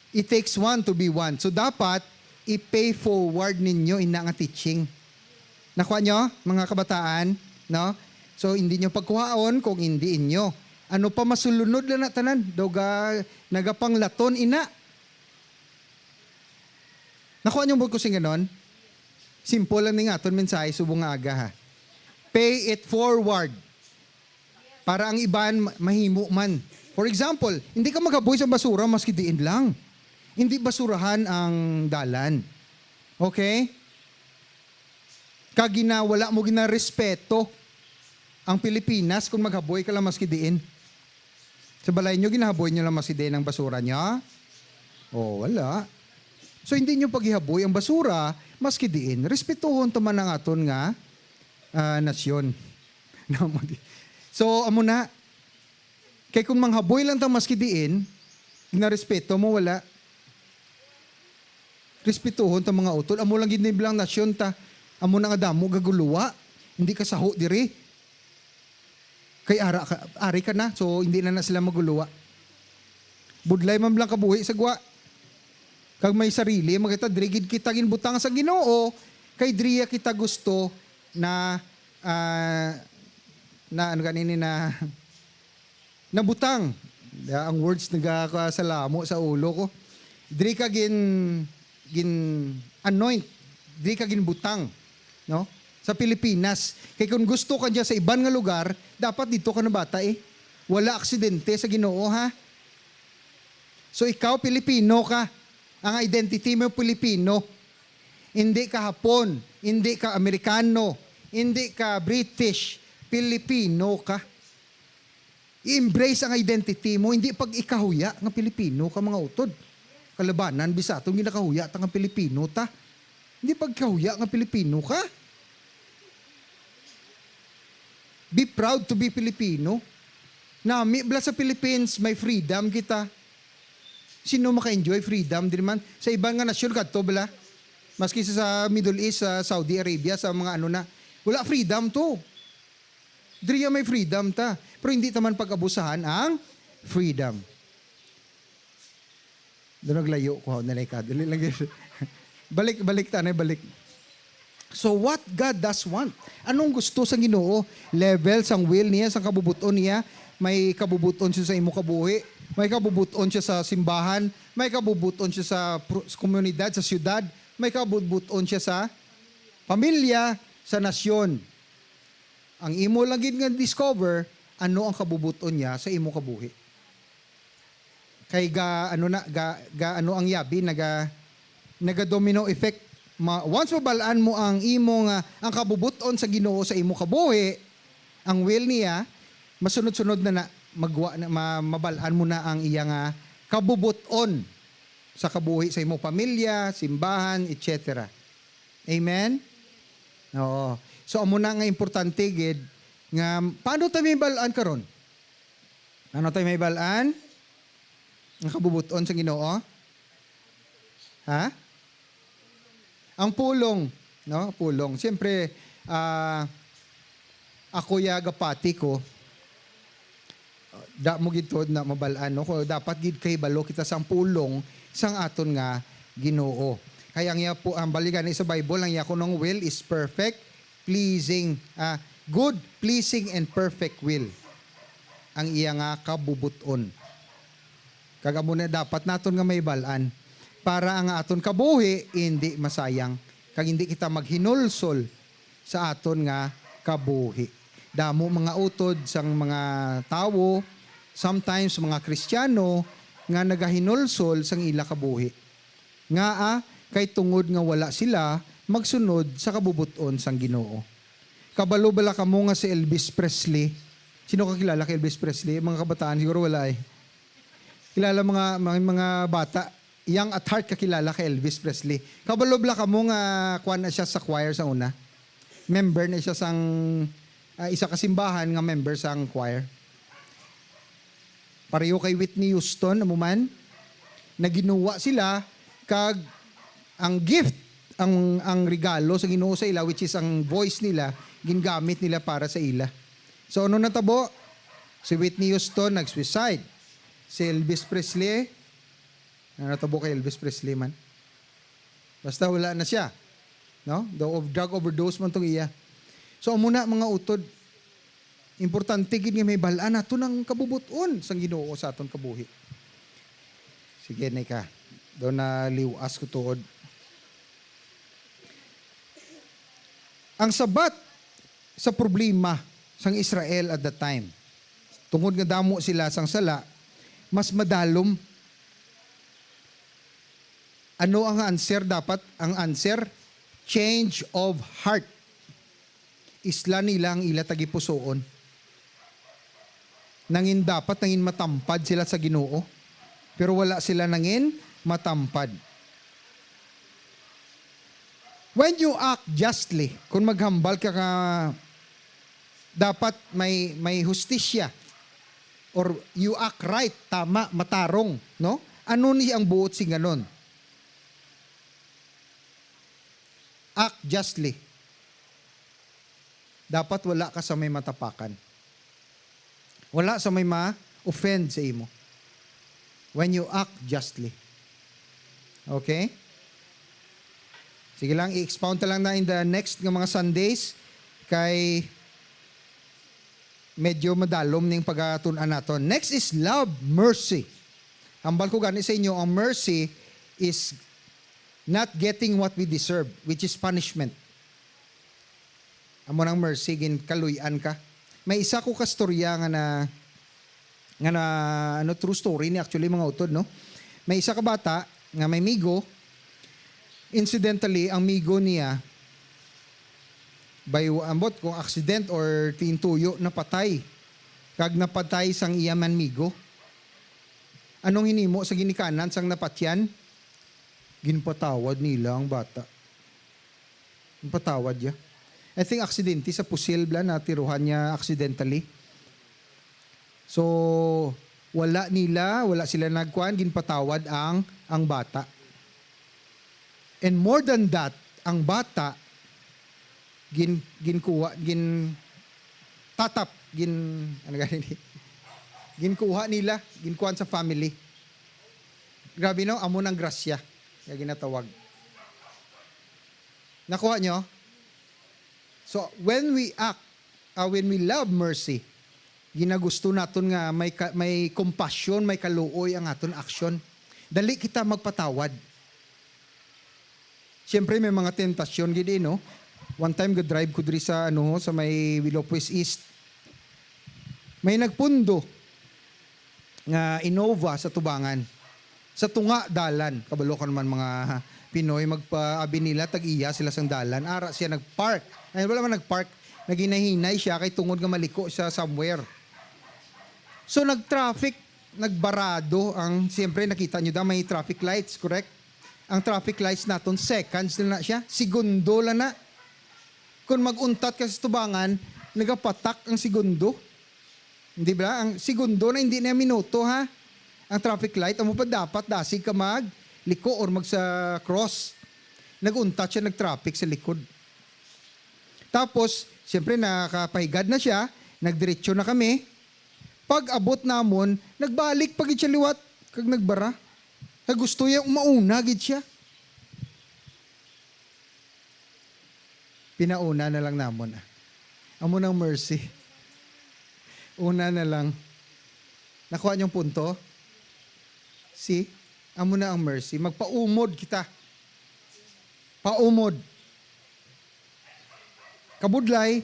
it takes one to be one. So, dapat i-pay forward ninyo ina nga teaching. Nakuha nyo, mga kabataan? No? So, hindi nyo pagkuhaon kung hindi inyo. Ano pa masulunod lang na tanan? Daw ga-, nagapanglaton ina. Nakuha niyo ba ko sing ganon? Simple lang ning aton mensahe subong nga aga, ha. Pay it forward. Para ang iban ma-, mahimo man. For example, hindi ka maghaboy sa basura maski diin lang. Hindi basurahan ang dalan. Okay? Kag gina-, wala mo ginarespeto ang Pilipinas kung maghaboy ka lang maski diin. Sa balay nyo, ginahaboy nyo lang maski diin ang basura nyo? Oh, wala. So, hindi nyo paghihaboy ang basura maski diin. Respetuhon ta man ang aton nga, ah, nasyon. So, amo na. Kay kung manghaboy lang ta maski diin, ginarespeto mo, wala. Respetuhon ta, mga utod. Amo lang gid ni bilang nasyon ta. Amo na nga damo gaguluwa. Hindi ka saho diri. Kay ara ka, ari ka na, so hindi na na sila maguluwa. Budlay man lang kabuhi sa gwa. Kag may sarili, makita, diri gid kita ginbutang sa Ginoo, kay diriya kita gusto na, ah, na, ano ganini, na nabutang. Ya, ang words nagakasalamo sa ulo ko. Diri ka gin-, gin-anoint. Diri ka ginbutang, no? Sa Pilipinas. Kay kung gusto ka dyan sa iban nga lugar, dapat dito ka nabata, eh. Wala aksidente sa Ginoo, ha? So, ikaw, Pilipino ka. Ang identity mo, Pilipino. Hindi ka Hapon, hindi ka Amerikano, hindi ka British. Pilipino ka. I-embrace ang identity mo, hindi pag ikahuya nga Pilipino ka, mga utod. Kalabanan, bisaton, ginakahuya ta nga Pilipino ta. Hindi pag ikahuya nga Pilipino ka. Be proud to be Filipino. Nami bala sa Philippines, may freedom kita. Sino maka-enjoy freedom? Di naman. Sa iban nga nasyon, kadto bala. Maski sa, sa Middle East, sa Saudi Arabia, sa mga ano na. Wala freedom to. Diriya may freedom ta. Pero hindi ta man pag-abusahan ang freedom. Doon naglayo ko, nalay ka. Dali lang yun. Balik, balik, tanay, balik. So what God does want? Anong gusto sa Ginoo? Level sang will niya, sang kabubuton niya. May kabubuton siya sa imo kabuhi. May kabubuton siya sa simbahan. May kabubuton siya sa pro-, sa komunidad, sa syudad. May kabubuton siya sa pamilya, sa nasyon. Ang imo lang gid nga discover, ano ang kabubuton niya sa imo kabuhi. Kay ga, ano na, ga, ga, ano ang yabi, naga, naga-domino effect. Ma-, once mabal-an mo ang imo nga, ang kabubuton sa Ginoo sa imo kabuhi, ang will niya, masunod-sunod na na, magwa na, ma-, mabal-an mo na ang iya nga kabubuton sa kabuhi sa imo pamilya, simbahan, et cetera. Amen? Oo. So, amo na nga importante gid nga, paano tayo may bal-an karon? Ano tayo may bal-an? Ang kabubuton sa Ginoo? Ha? Ang pulong, no? Pulong. Siyempre, ah, ako ya gapati ko, da mo gid tuod na mabal-an, no? Kung dapat gid kahibalo kita sang pulong sang aton nga Ginoo. Kay ang iya po, ang balikan sa Bible, ang iya kunong will is perfect, pleasing, ah, good, pleasing, and perfect will. Ang iya nga kabubuton. Kag amo na dapat naton nga mahibal-an para ang aton kabuhi hindi masayang, kag hindi kita maghinulsol sa aton nga kabuhi. Damo mga utod sang mga tawo, sometimes mga Kristiyano, nga nagahinulsol sang ila kabuhi. Ngaa? Kay tungod nga wala sila magsunod sa kabubot-on sang Ginoo. Kabalo bala kamo nga si Elvis Presley? Sino kakilala kay Elvis Presley? Mga kabataan siguro wala eh. Kilala mga, mga, mga bata, young at heart, kakilala kay Elvis Presley. Kabalo bala kamo nga kuan na siya sa choir sa una? Member na siya sang, ah, isa ka simbahan nga member sang choir. Pareho kay Whitney Houston, amo man, naginuwa sila, kag ang gift, ang, ang regalo sa Ginoo sa ila, which is ang voice nila, gingamit nila para sa ila. So, ano natabo? Si Whitney Houston nag-suicide. Si Elvis Presley, ano natabo kay Elvis Presley man? Basta wala na siya. No? The ov-, drug overdose man tong iya. So, amo na, mga utod, importante gid nga mahibal-an naton ang kabubot-on sang Ginoo sa aton kabuhi. Sige, na ka. Daw naliwas ko tuod. Ang sabat sa problema sang Israel at that time, tungod nga damo sila sang sala, mas madalom. Ano ang answer dapat? Ang answer, change of heart. Isla nila ang ila tagipusoon. Nangin dapat, nangin matampad sila sa Ginoo, pero wala sila nangin matampad. When you act justly, kung maghambal ka nga dapat may, may hustisya, or you act right, tama, matarong, no? Ano ni ang buot sing ganon? Act justly. Dapat wala ka sa may matapakan. Wala sa may ma-offend sa imo. When you act justly. Okay? Sige lang, i-expound ta lang na in the next nga mga Sundays kay medyo madalom ning pagatun-an naton. Next is love, mercy. Hambal ko gani sa inyo, ang mercy is not getting what we deserve, which is punishment. Amo nang mercy, ginkaluy-an ka. May isa ko ka storya nga na, nga na, ano, true story ni actually, mga utod, no? May isa ka bata nga may migo, incidentally, ang migo niya, by, ambot kung accident or tintuyo, napatay. Kag napatay sang iya man migo. Anong hinimo sa ginikanan sang napatyan? Ginpatawad nila ang bata. Ginpatawad niya. I think aksidente sa pusil bala, natiruhan niya accidentally. So, wala nila, wala sila nagkuan, ginpatawad ang, ang bata. And more than that, ang bata, gin, ginkuha, gin, tatap, gin, ano gani ni? Ginkuha nila, ginkuan sa family. Grabe, no? Amo nang grasya nga ginatawag. Nakuha nyo? So, when we act, uh, when we love mercy, ginagusto naton nga may ka-, may compassion, may kaluoy ang aton action. Dali kita magpatawad. Siyempre, may mga temptasyon gid, eh, no? One time, ga-drive ko diri sa, ano, sa may Willow East. May nagpundo nga Innova sa tubangan. Sa tunga dalan. Kabalo ka naman, mga Pinoy, magpaabi nila, tag-iya sila sang dalan. Ara siya nag-park. Ay, wala man nag-park. Naghinahinay siya kay tungod nga maliko siya somewhere. So, nag-traffic, nagbarado ang, siyempre, nakita nyo da, may traffic lights, correct? Ang traffic lights naton, seconds na na siya. Segundo lang na. Kung mag-untat ka sa tubangan, nagapatak ang segundo. Di ba? Ang segundo na, hindi na minuto, ha? Ang traffic light, amo pa dapat dasig ka magliko or magsa cross. Nag-untat siya, nag-traffic sa likod. Tapos, siyempre, nakapahigad na siya, nagdiretso na kami. Pag-abot namon, nagbalik pa gid siya liwat, kag nagbara. Kag gusto niya mauna gid siya. Pinauna na lang namon, ah. Amo nang mercy. Una na lang. Nakuha niyong punto? See? Amo na ang mercy. Magpaumod kita. Paumod. Kabudlay,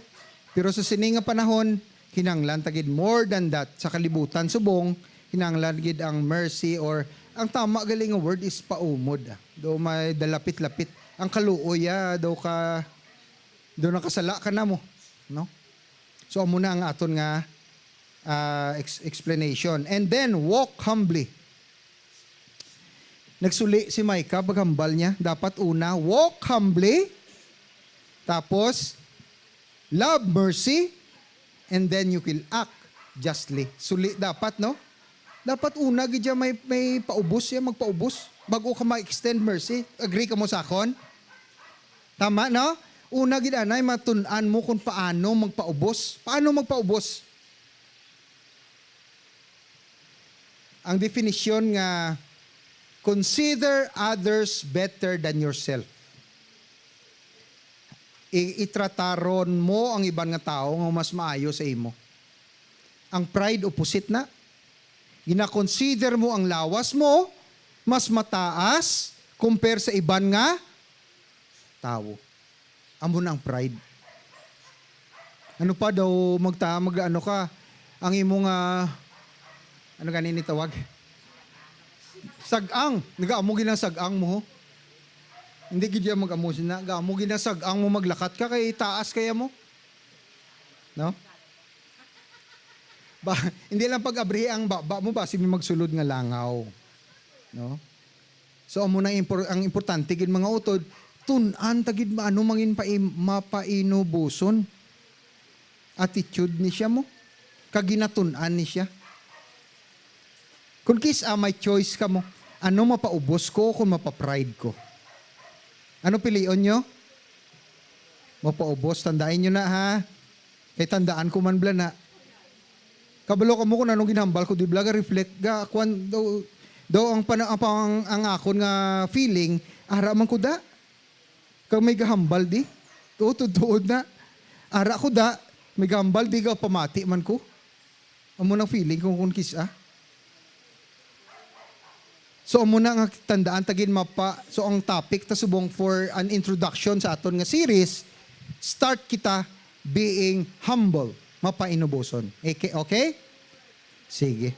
pero sa sini nga panahon, kinahanglan ta gid more than that. Sa kalibutan subong, kinahanglan gid ang mercy, or ang tama gali nga word is paumod, ah. Daw may dalapit-lapit. Ang kaluoy, ah, daw ka, daw nakasala ka na mo, no? So, amo na ang aton nga, ah, ex-, explanation. And then, walk humbly. Nagsuli si Micah, paghambal niya, dapat una, walk humbly, tapos, love mercy, and then you will act justly. Suli dapat, no? Dapat una gid siya may, may paubos siya, magpaubos, bago ka ma-extend mercy. Agree ka mo sa akon? Tama, no? Una gid anay, matun-an mo kung paano magpaubos. Paano magpaubos? Ang definisyon nga, "Consider others better than yourself." I-, itrataron mo ang iban nga tawo nga mas maayo sa imo. Ang pride, opposite na. Gina-consider mo ang lawas mo mas mataas compare sa iban nga tawo. Amo na ang pride. Ano pa daw, magta-, mag-ano ka, ang imo nga, ano gani ni tawag? Sag-ang. Nagaamo gid ang sag-ang mo, ho? Hindi gid yan mag-amo sina. Gaamo gid ang sag-ang mo, maglakat ka kay taas kaya mo. No? Ba, hindi lang pag-abrihi ang baba mo, basi may magsulod nga langaw. No? So, amo na impor-, ang importante gid, mga utod, tun-an ta gid maano mangin pa-, mapainuboson. Attitude ni siya mo. Kag ginatun-an ni siya. Kung kis-a may choice ka mo, ano mapaubos ko kung mapapride ko? Ano pilion nyo? Mapaubos, tandaan nyo na, ha? Kay tandaan ko man bala na. Kabalo ka mo kung anong ginhambal ko, di bala, ga-reflect, ga, kwan, daw, daw ang pana-, ang, ang, ang akon nga feeling, ara man ko da. Kag may gahambal di. Tuod-tuod na. Ara ko da, may gahambal di, ga pamati man ko. Amo nang feeling ko kung kis-a. So, amo na nga tandaan ta gid mapa-, so, ang topic ta subong for an introduction sa aton nga series, start kita being humble, mapainuboson. Okay? Okay? Sige.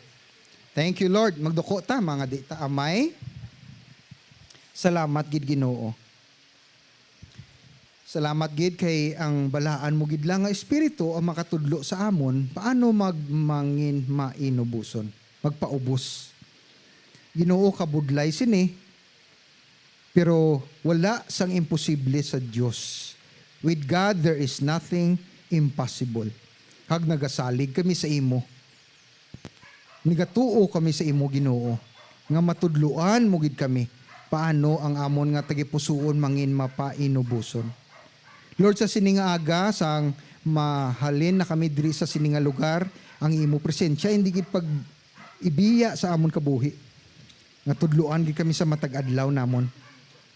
Thank you, Lord. Magduko ta, mga di ta amay. Salamat gid, Ginoo. Salamat gid kay ang balaan mo gid lang nga Espiritu ang makatudlo sa amon paano magmangin mainuboson, magpaubos. Ginoo, kabudlay sini, pero wala sang imposible sa Dios. With God, there is nothing impossible. Kag nagasalig kami sa imo. Nagatuo kami sa imo, Ginoo, nga matudloan mo gid kami paano ang amon nga tagipusoon mangin mapainuboson. Lord, sa sini nga aga, sang mahalin na kami diri sa sini nga lugar, ang imo presensya hindi gid pag-ibiya sa amon kabuhi. Nga tudloan gid kami sa matag adlaw namon,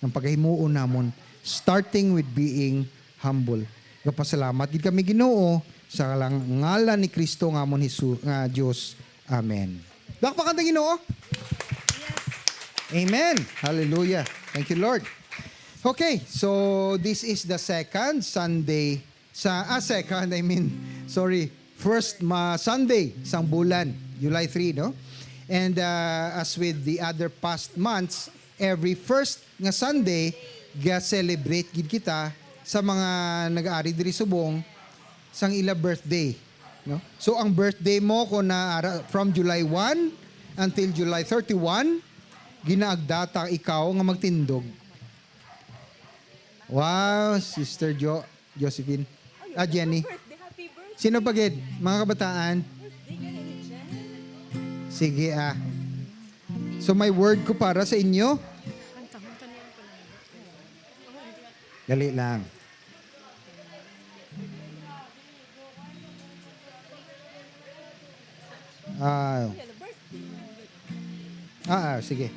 ang pagahimuon namon, starting with being humble. Gapasalamat gid kami, Ginoo, sa lang-, ngalan ni Kristo nga amon Hesu-, nga Dios. Amen. Dakpakan ta Ginoo. Amen. Hallelujah. Thank you, Lord. Okay, so this is the second Sunday sa, ah, second, I mean, sorry, first ma-, Sunday sang bulan, July three, no? And, uh, as with the other past months, every first nga Sunday, ga-celebrate gid kita sa mga nag-aari diri subong sang ila birthday, no? So, ang birthday mo, kung naara from July one until July thirty-one, ginaagda ta ikaw nga magtindog. Wow, Sister Jo-, Josephine. Ah, Jenny. Sino pa gid? Mga kabataan? Sige, ah. So, may word ko para sa inyo. Dali lang. Ah. Ah, ah, sige.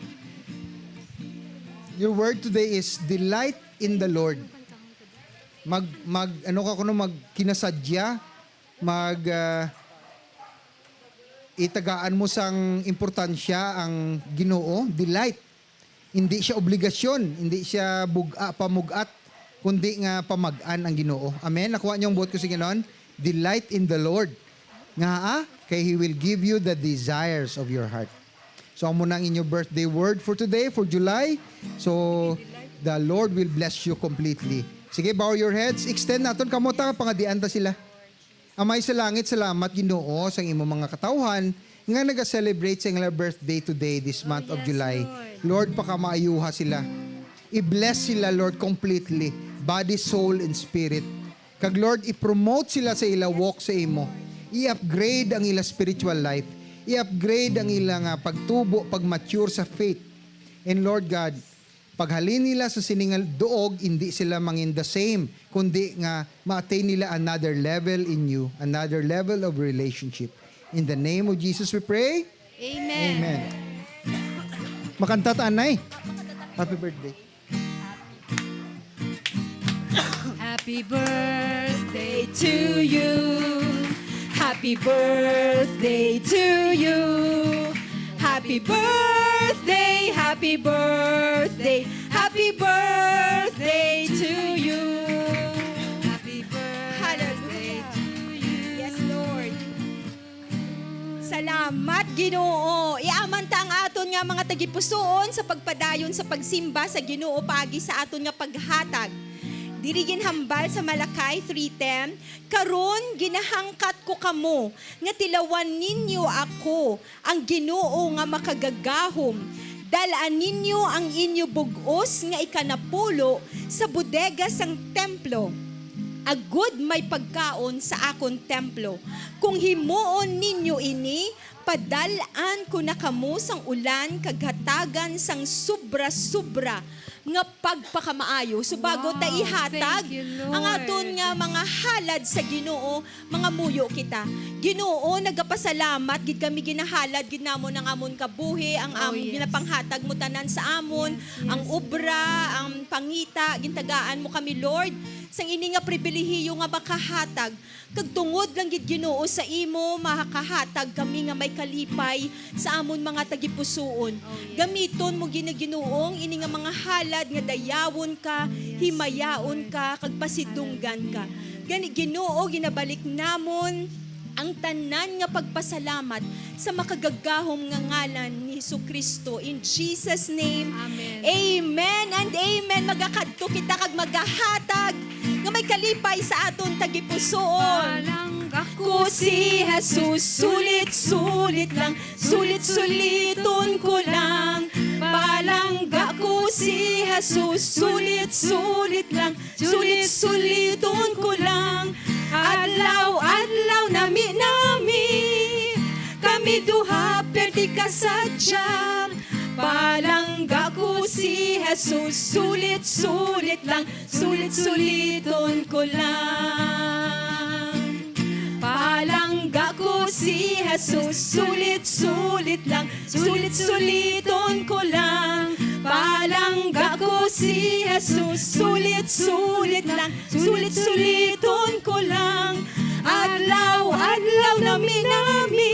Your word today is delight in the Lord. Mag, mag, ano ka kuno, mag kinasadya, mag, ah, itagaan mo sang importansya ang Ginoo, delight. Hindi siya obligasyon, hindi siya bug-, ah, pamug-at, kundi nga pamag-an ang Ginoo. Amen? Nakuha niyo ang buot ko sa Ginoo? Delight in the Lord. Nga, ah, kay He will give you the desires of your heart. So, amo na ang inyo birthday word for today, for July. So, the Lord will bless you completely. Sige, bow your heads. Extend naton kamot, ha, pangadian ta sila. Amay sa langit, salamat, Ginoo, sa imo mga katawhan nga naga-celebrate sa ila birthday today, this month of July. Lord, pakamaayuha sila. I-bless sila, Lord, completely, body, soul, and spirit. Kag, Lord, i-promote sila sa ila walk sa imo. I-upgrade ang ila spiritual life. I-upgrade ang ila nga pagtubo, pag-mature sa faith. And, Lord God, paghalin nila sa sini nga duog, hindi sila mangin the same, kundi nga ma-attain nila another level in you, another level of relationship. In the name of Jesus we pray. Amen. Amen. Makanta ta, anay. Happy birthday. Happy birthday to you. Happy birthday to you. Happy birthday, happy birthday, happy birthday to you. Happy birthday. Hallelujah. Ginoo, iaman ta ang aton nga mga tagipusoon sa pagpadayon sa pagsimba sa Ginoo paagi sa aton nga paghatag. Diri ginhambal sa Malachi three ten, "Karon ginahangkat ko kamo nga tilawan ninyo ako, ang Ginoo nga makagagahom. Dal-a ninyo ang inyo bug-os nga ikanapulo sa bodega sang templo, agod may pagkaon sa akon templo. Kung himuon ninyo ini, padal-an ko na kamo sang ulan kag hatagan sang sobra-sobra nga pagpakamaayo." So, bago ta Wow, ihatag thank you, ang aton Lord. nga mga halad sa Ginoo, mangamuyo kita. Ginoo, nagapasalamat gid kami, ginahalad gid namon ang amon kabuhi, ang Oh, am-, yes. ginapanghatag mo tanan sa amon, Yes, ang yes, obra, Lord. ang pangita, gintagaan mo kami, Lord, sang ini nga pribilehiyo nga makahatag. Kag tungod lang gid, Ginoo, sa imo, makahatag kami nga may kalipay sa amon mga tagipusoon. Oh, yes. Gamiton mo, Gina-, Ginoo, ang ini nga mga halad nga dayawon ka, Yes, himayaon Lord. ka, kag pasidunggan ka. Hallelujah. Gani, Ginoo, ginabalik namon ang tanan nga pagpasalamat sa makagagahom nga ngalan ni Jesu-Cristo. In Jesus' name, Amen. amen and amen. Magakadto kita kag magahatag nga may kalipay sa aton tagipusoon. Palangga ko si Jesus, sulit-sulit lang, sulit-suliton ko lang. Palangga ko si Jesus, sulit-sulit lang, sulit-suliton ko lang. Adlaw-adlaw, nami-nami, kami duha perti ka sadya. Palangga ko si Jesus, sulit-sulit lang, sulit-suliton ko lang. Palangga ko si Jesus, sulit-sulit lang, sulit-suliton ko lang. Palangga ko si Jesus, sulit-sulit lang, sulit-suliton ko lang. Adlaw-adlaw, nami-nami,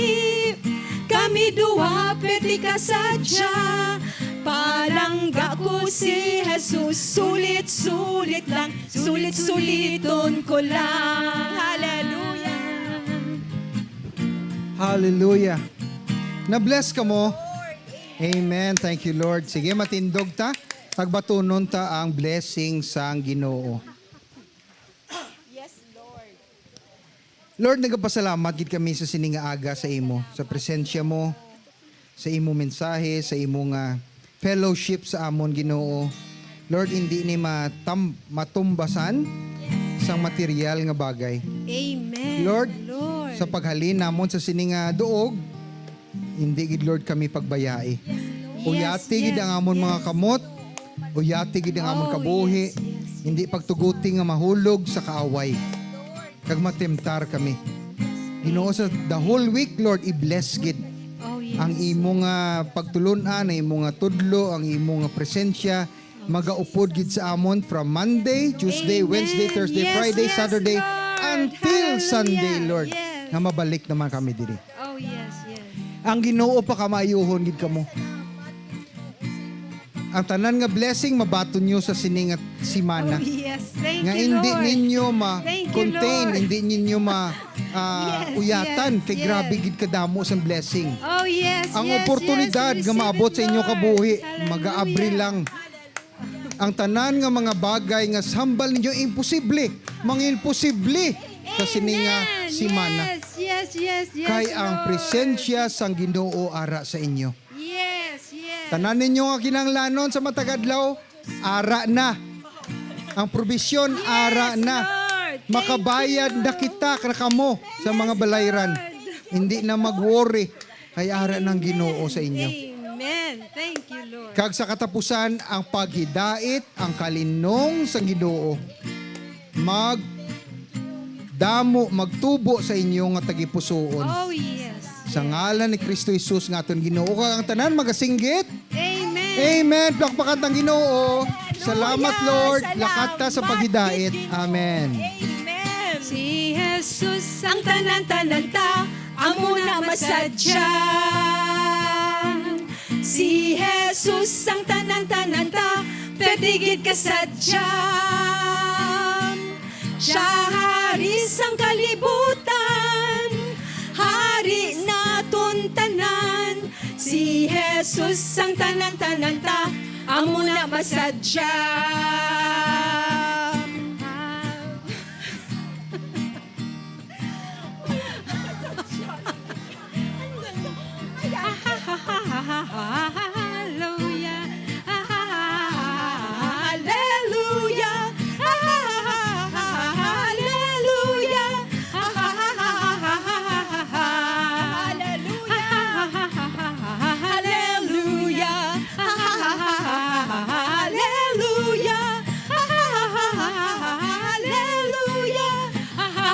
kami duha perti ka sadya. Palangga ko si Jesus, sulit-sulit lang, sulit-suliton ko lang. Hallelujah. Hallelujah. Na-bless kamo. Amen. Thank you, Lord. Sige, matindog ta. Pagbatunon ta ang blessing sang Ginoo. Yes, Lord. Lord, nagapasalamat gid kami sa sini nga aga sa imo, sa presensya mo, sa imo mensahe, sa imo nga fellowship sa amon, Ginoo. Lord, hindi ni matam-, matumbasan sang material nga bagay. Amen, Lord, Lord. Sa paghalin namon sa sini nga duog, hindi gid, Lord, kami pagbayai. Yes, Uyati gid ang yes, amon mga yes. kamot. Uyati gid ang amon Oh, kabuhi. yes, yes, Hindi yes. pagtuguti nga mahulog sa kaaway. Kag matemtar kami. Ginoo, sa the whole week, Lord, i-bless gid Oh, yes. ang imo nga pagtulon-an, ang imo nga tudlo, ang imo nga presensya, magaupod gid sa amon from Monday, Tuesday, Amen. Wednesday, Thursday, Yes, Friday, yes, Saturday, Lord. until Hallelujah. Sunday, Lord, Yes. nga mabalik naman kami diri. Oh, yes, yes. Ang Ginoo pakamaayuhon gid kamo. Ang tanan nga blessing mabaton nyo sa sini nga simana. Oh, yes. Thank Nga you, hindi Lord. ninyo Thank you, ma-contain, Lord. hindi ninyo ma, ah, Yes, uyatan. yes, Kay yes. grabe gid kadamo sang blessing. Oh, yes, Ang yes, oportunidad yes. nga Receive maabot it, sa inyo Lord. kabuhi, Hallelujah. mag-aabri lang. Ang tanan nga mga bagay nga sambal ninyo imposible, mga imposible sa sini nga Amen. simana. Yes, yes, yes, yes, Kay ang Lord. presensya sang Ginoo ara sa inyo. Yes, yes. Tanan ninyo nga kinahanglanon sa matag adlaw, ara na. Ang probisyon, Yes, ara na. Lord. Thank Makabayad you. na kita, na kamo, sa Yes, mga balayran. Lord. Hindi na mag-worry. Kay ara ng Ginoo sa inyo. Amen. Thank you, Lord. Kag sa katapusan, ang paghidait, ang kalinong sang Ginoo, mag damo, magtubo sa inyo nga tagipusoon. Oh, yes. Sa ngalan ni Kristo Jesus nga aton Ginoo, kag ang tanan magasinggit, Amen. Amen. Plakpakan tang Ginoo. Salamat, Hallelujah. Lord. Lakat ta sa Salamat, paghidait. Ginoo. Amen. Amen. Si Jesus ang tanan-tanan ta, amo na masadya. Si Jesus ang tanan-tanan ta, pwede gid kasadya. Siya hari sang kalibutan, hari naton tanan. Sang tanan-tanan ta, amo na masadya.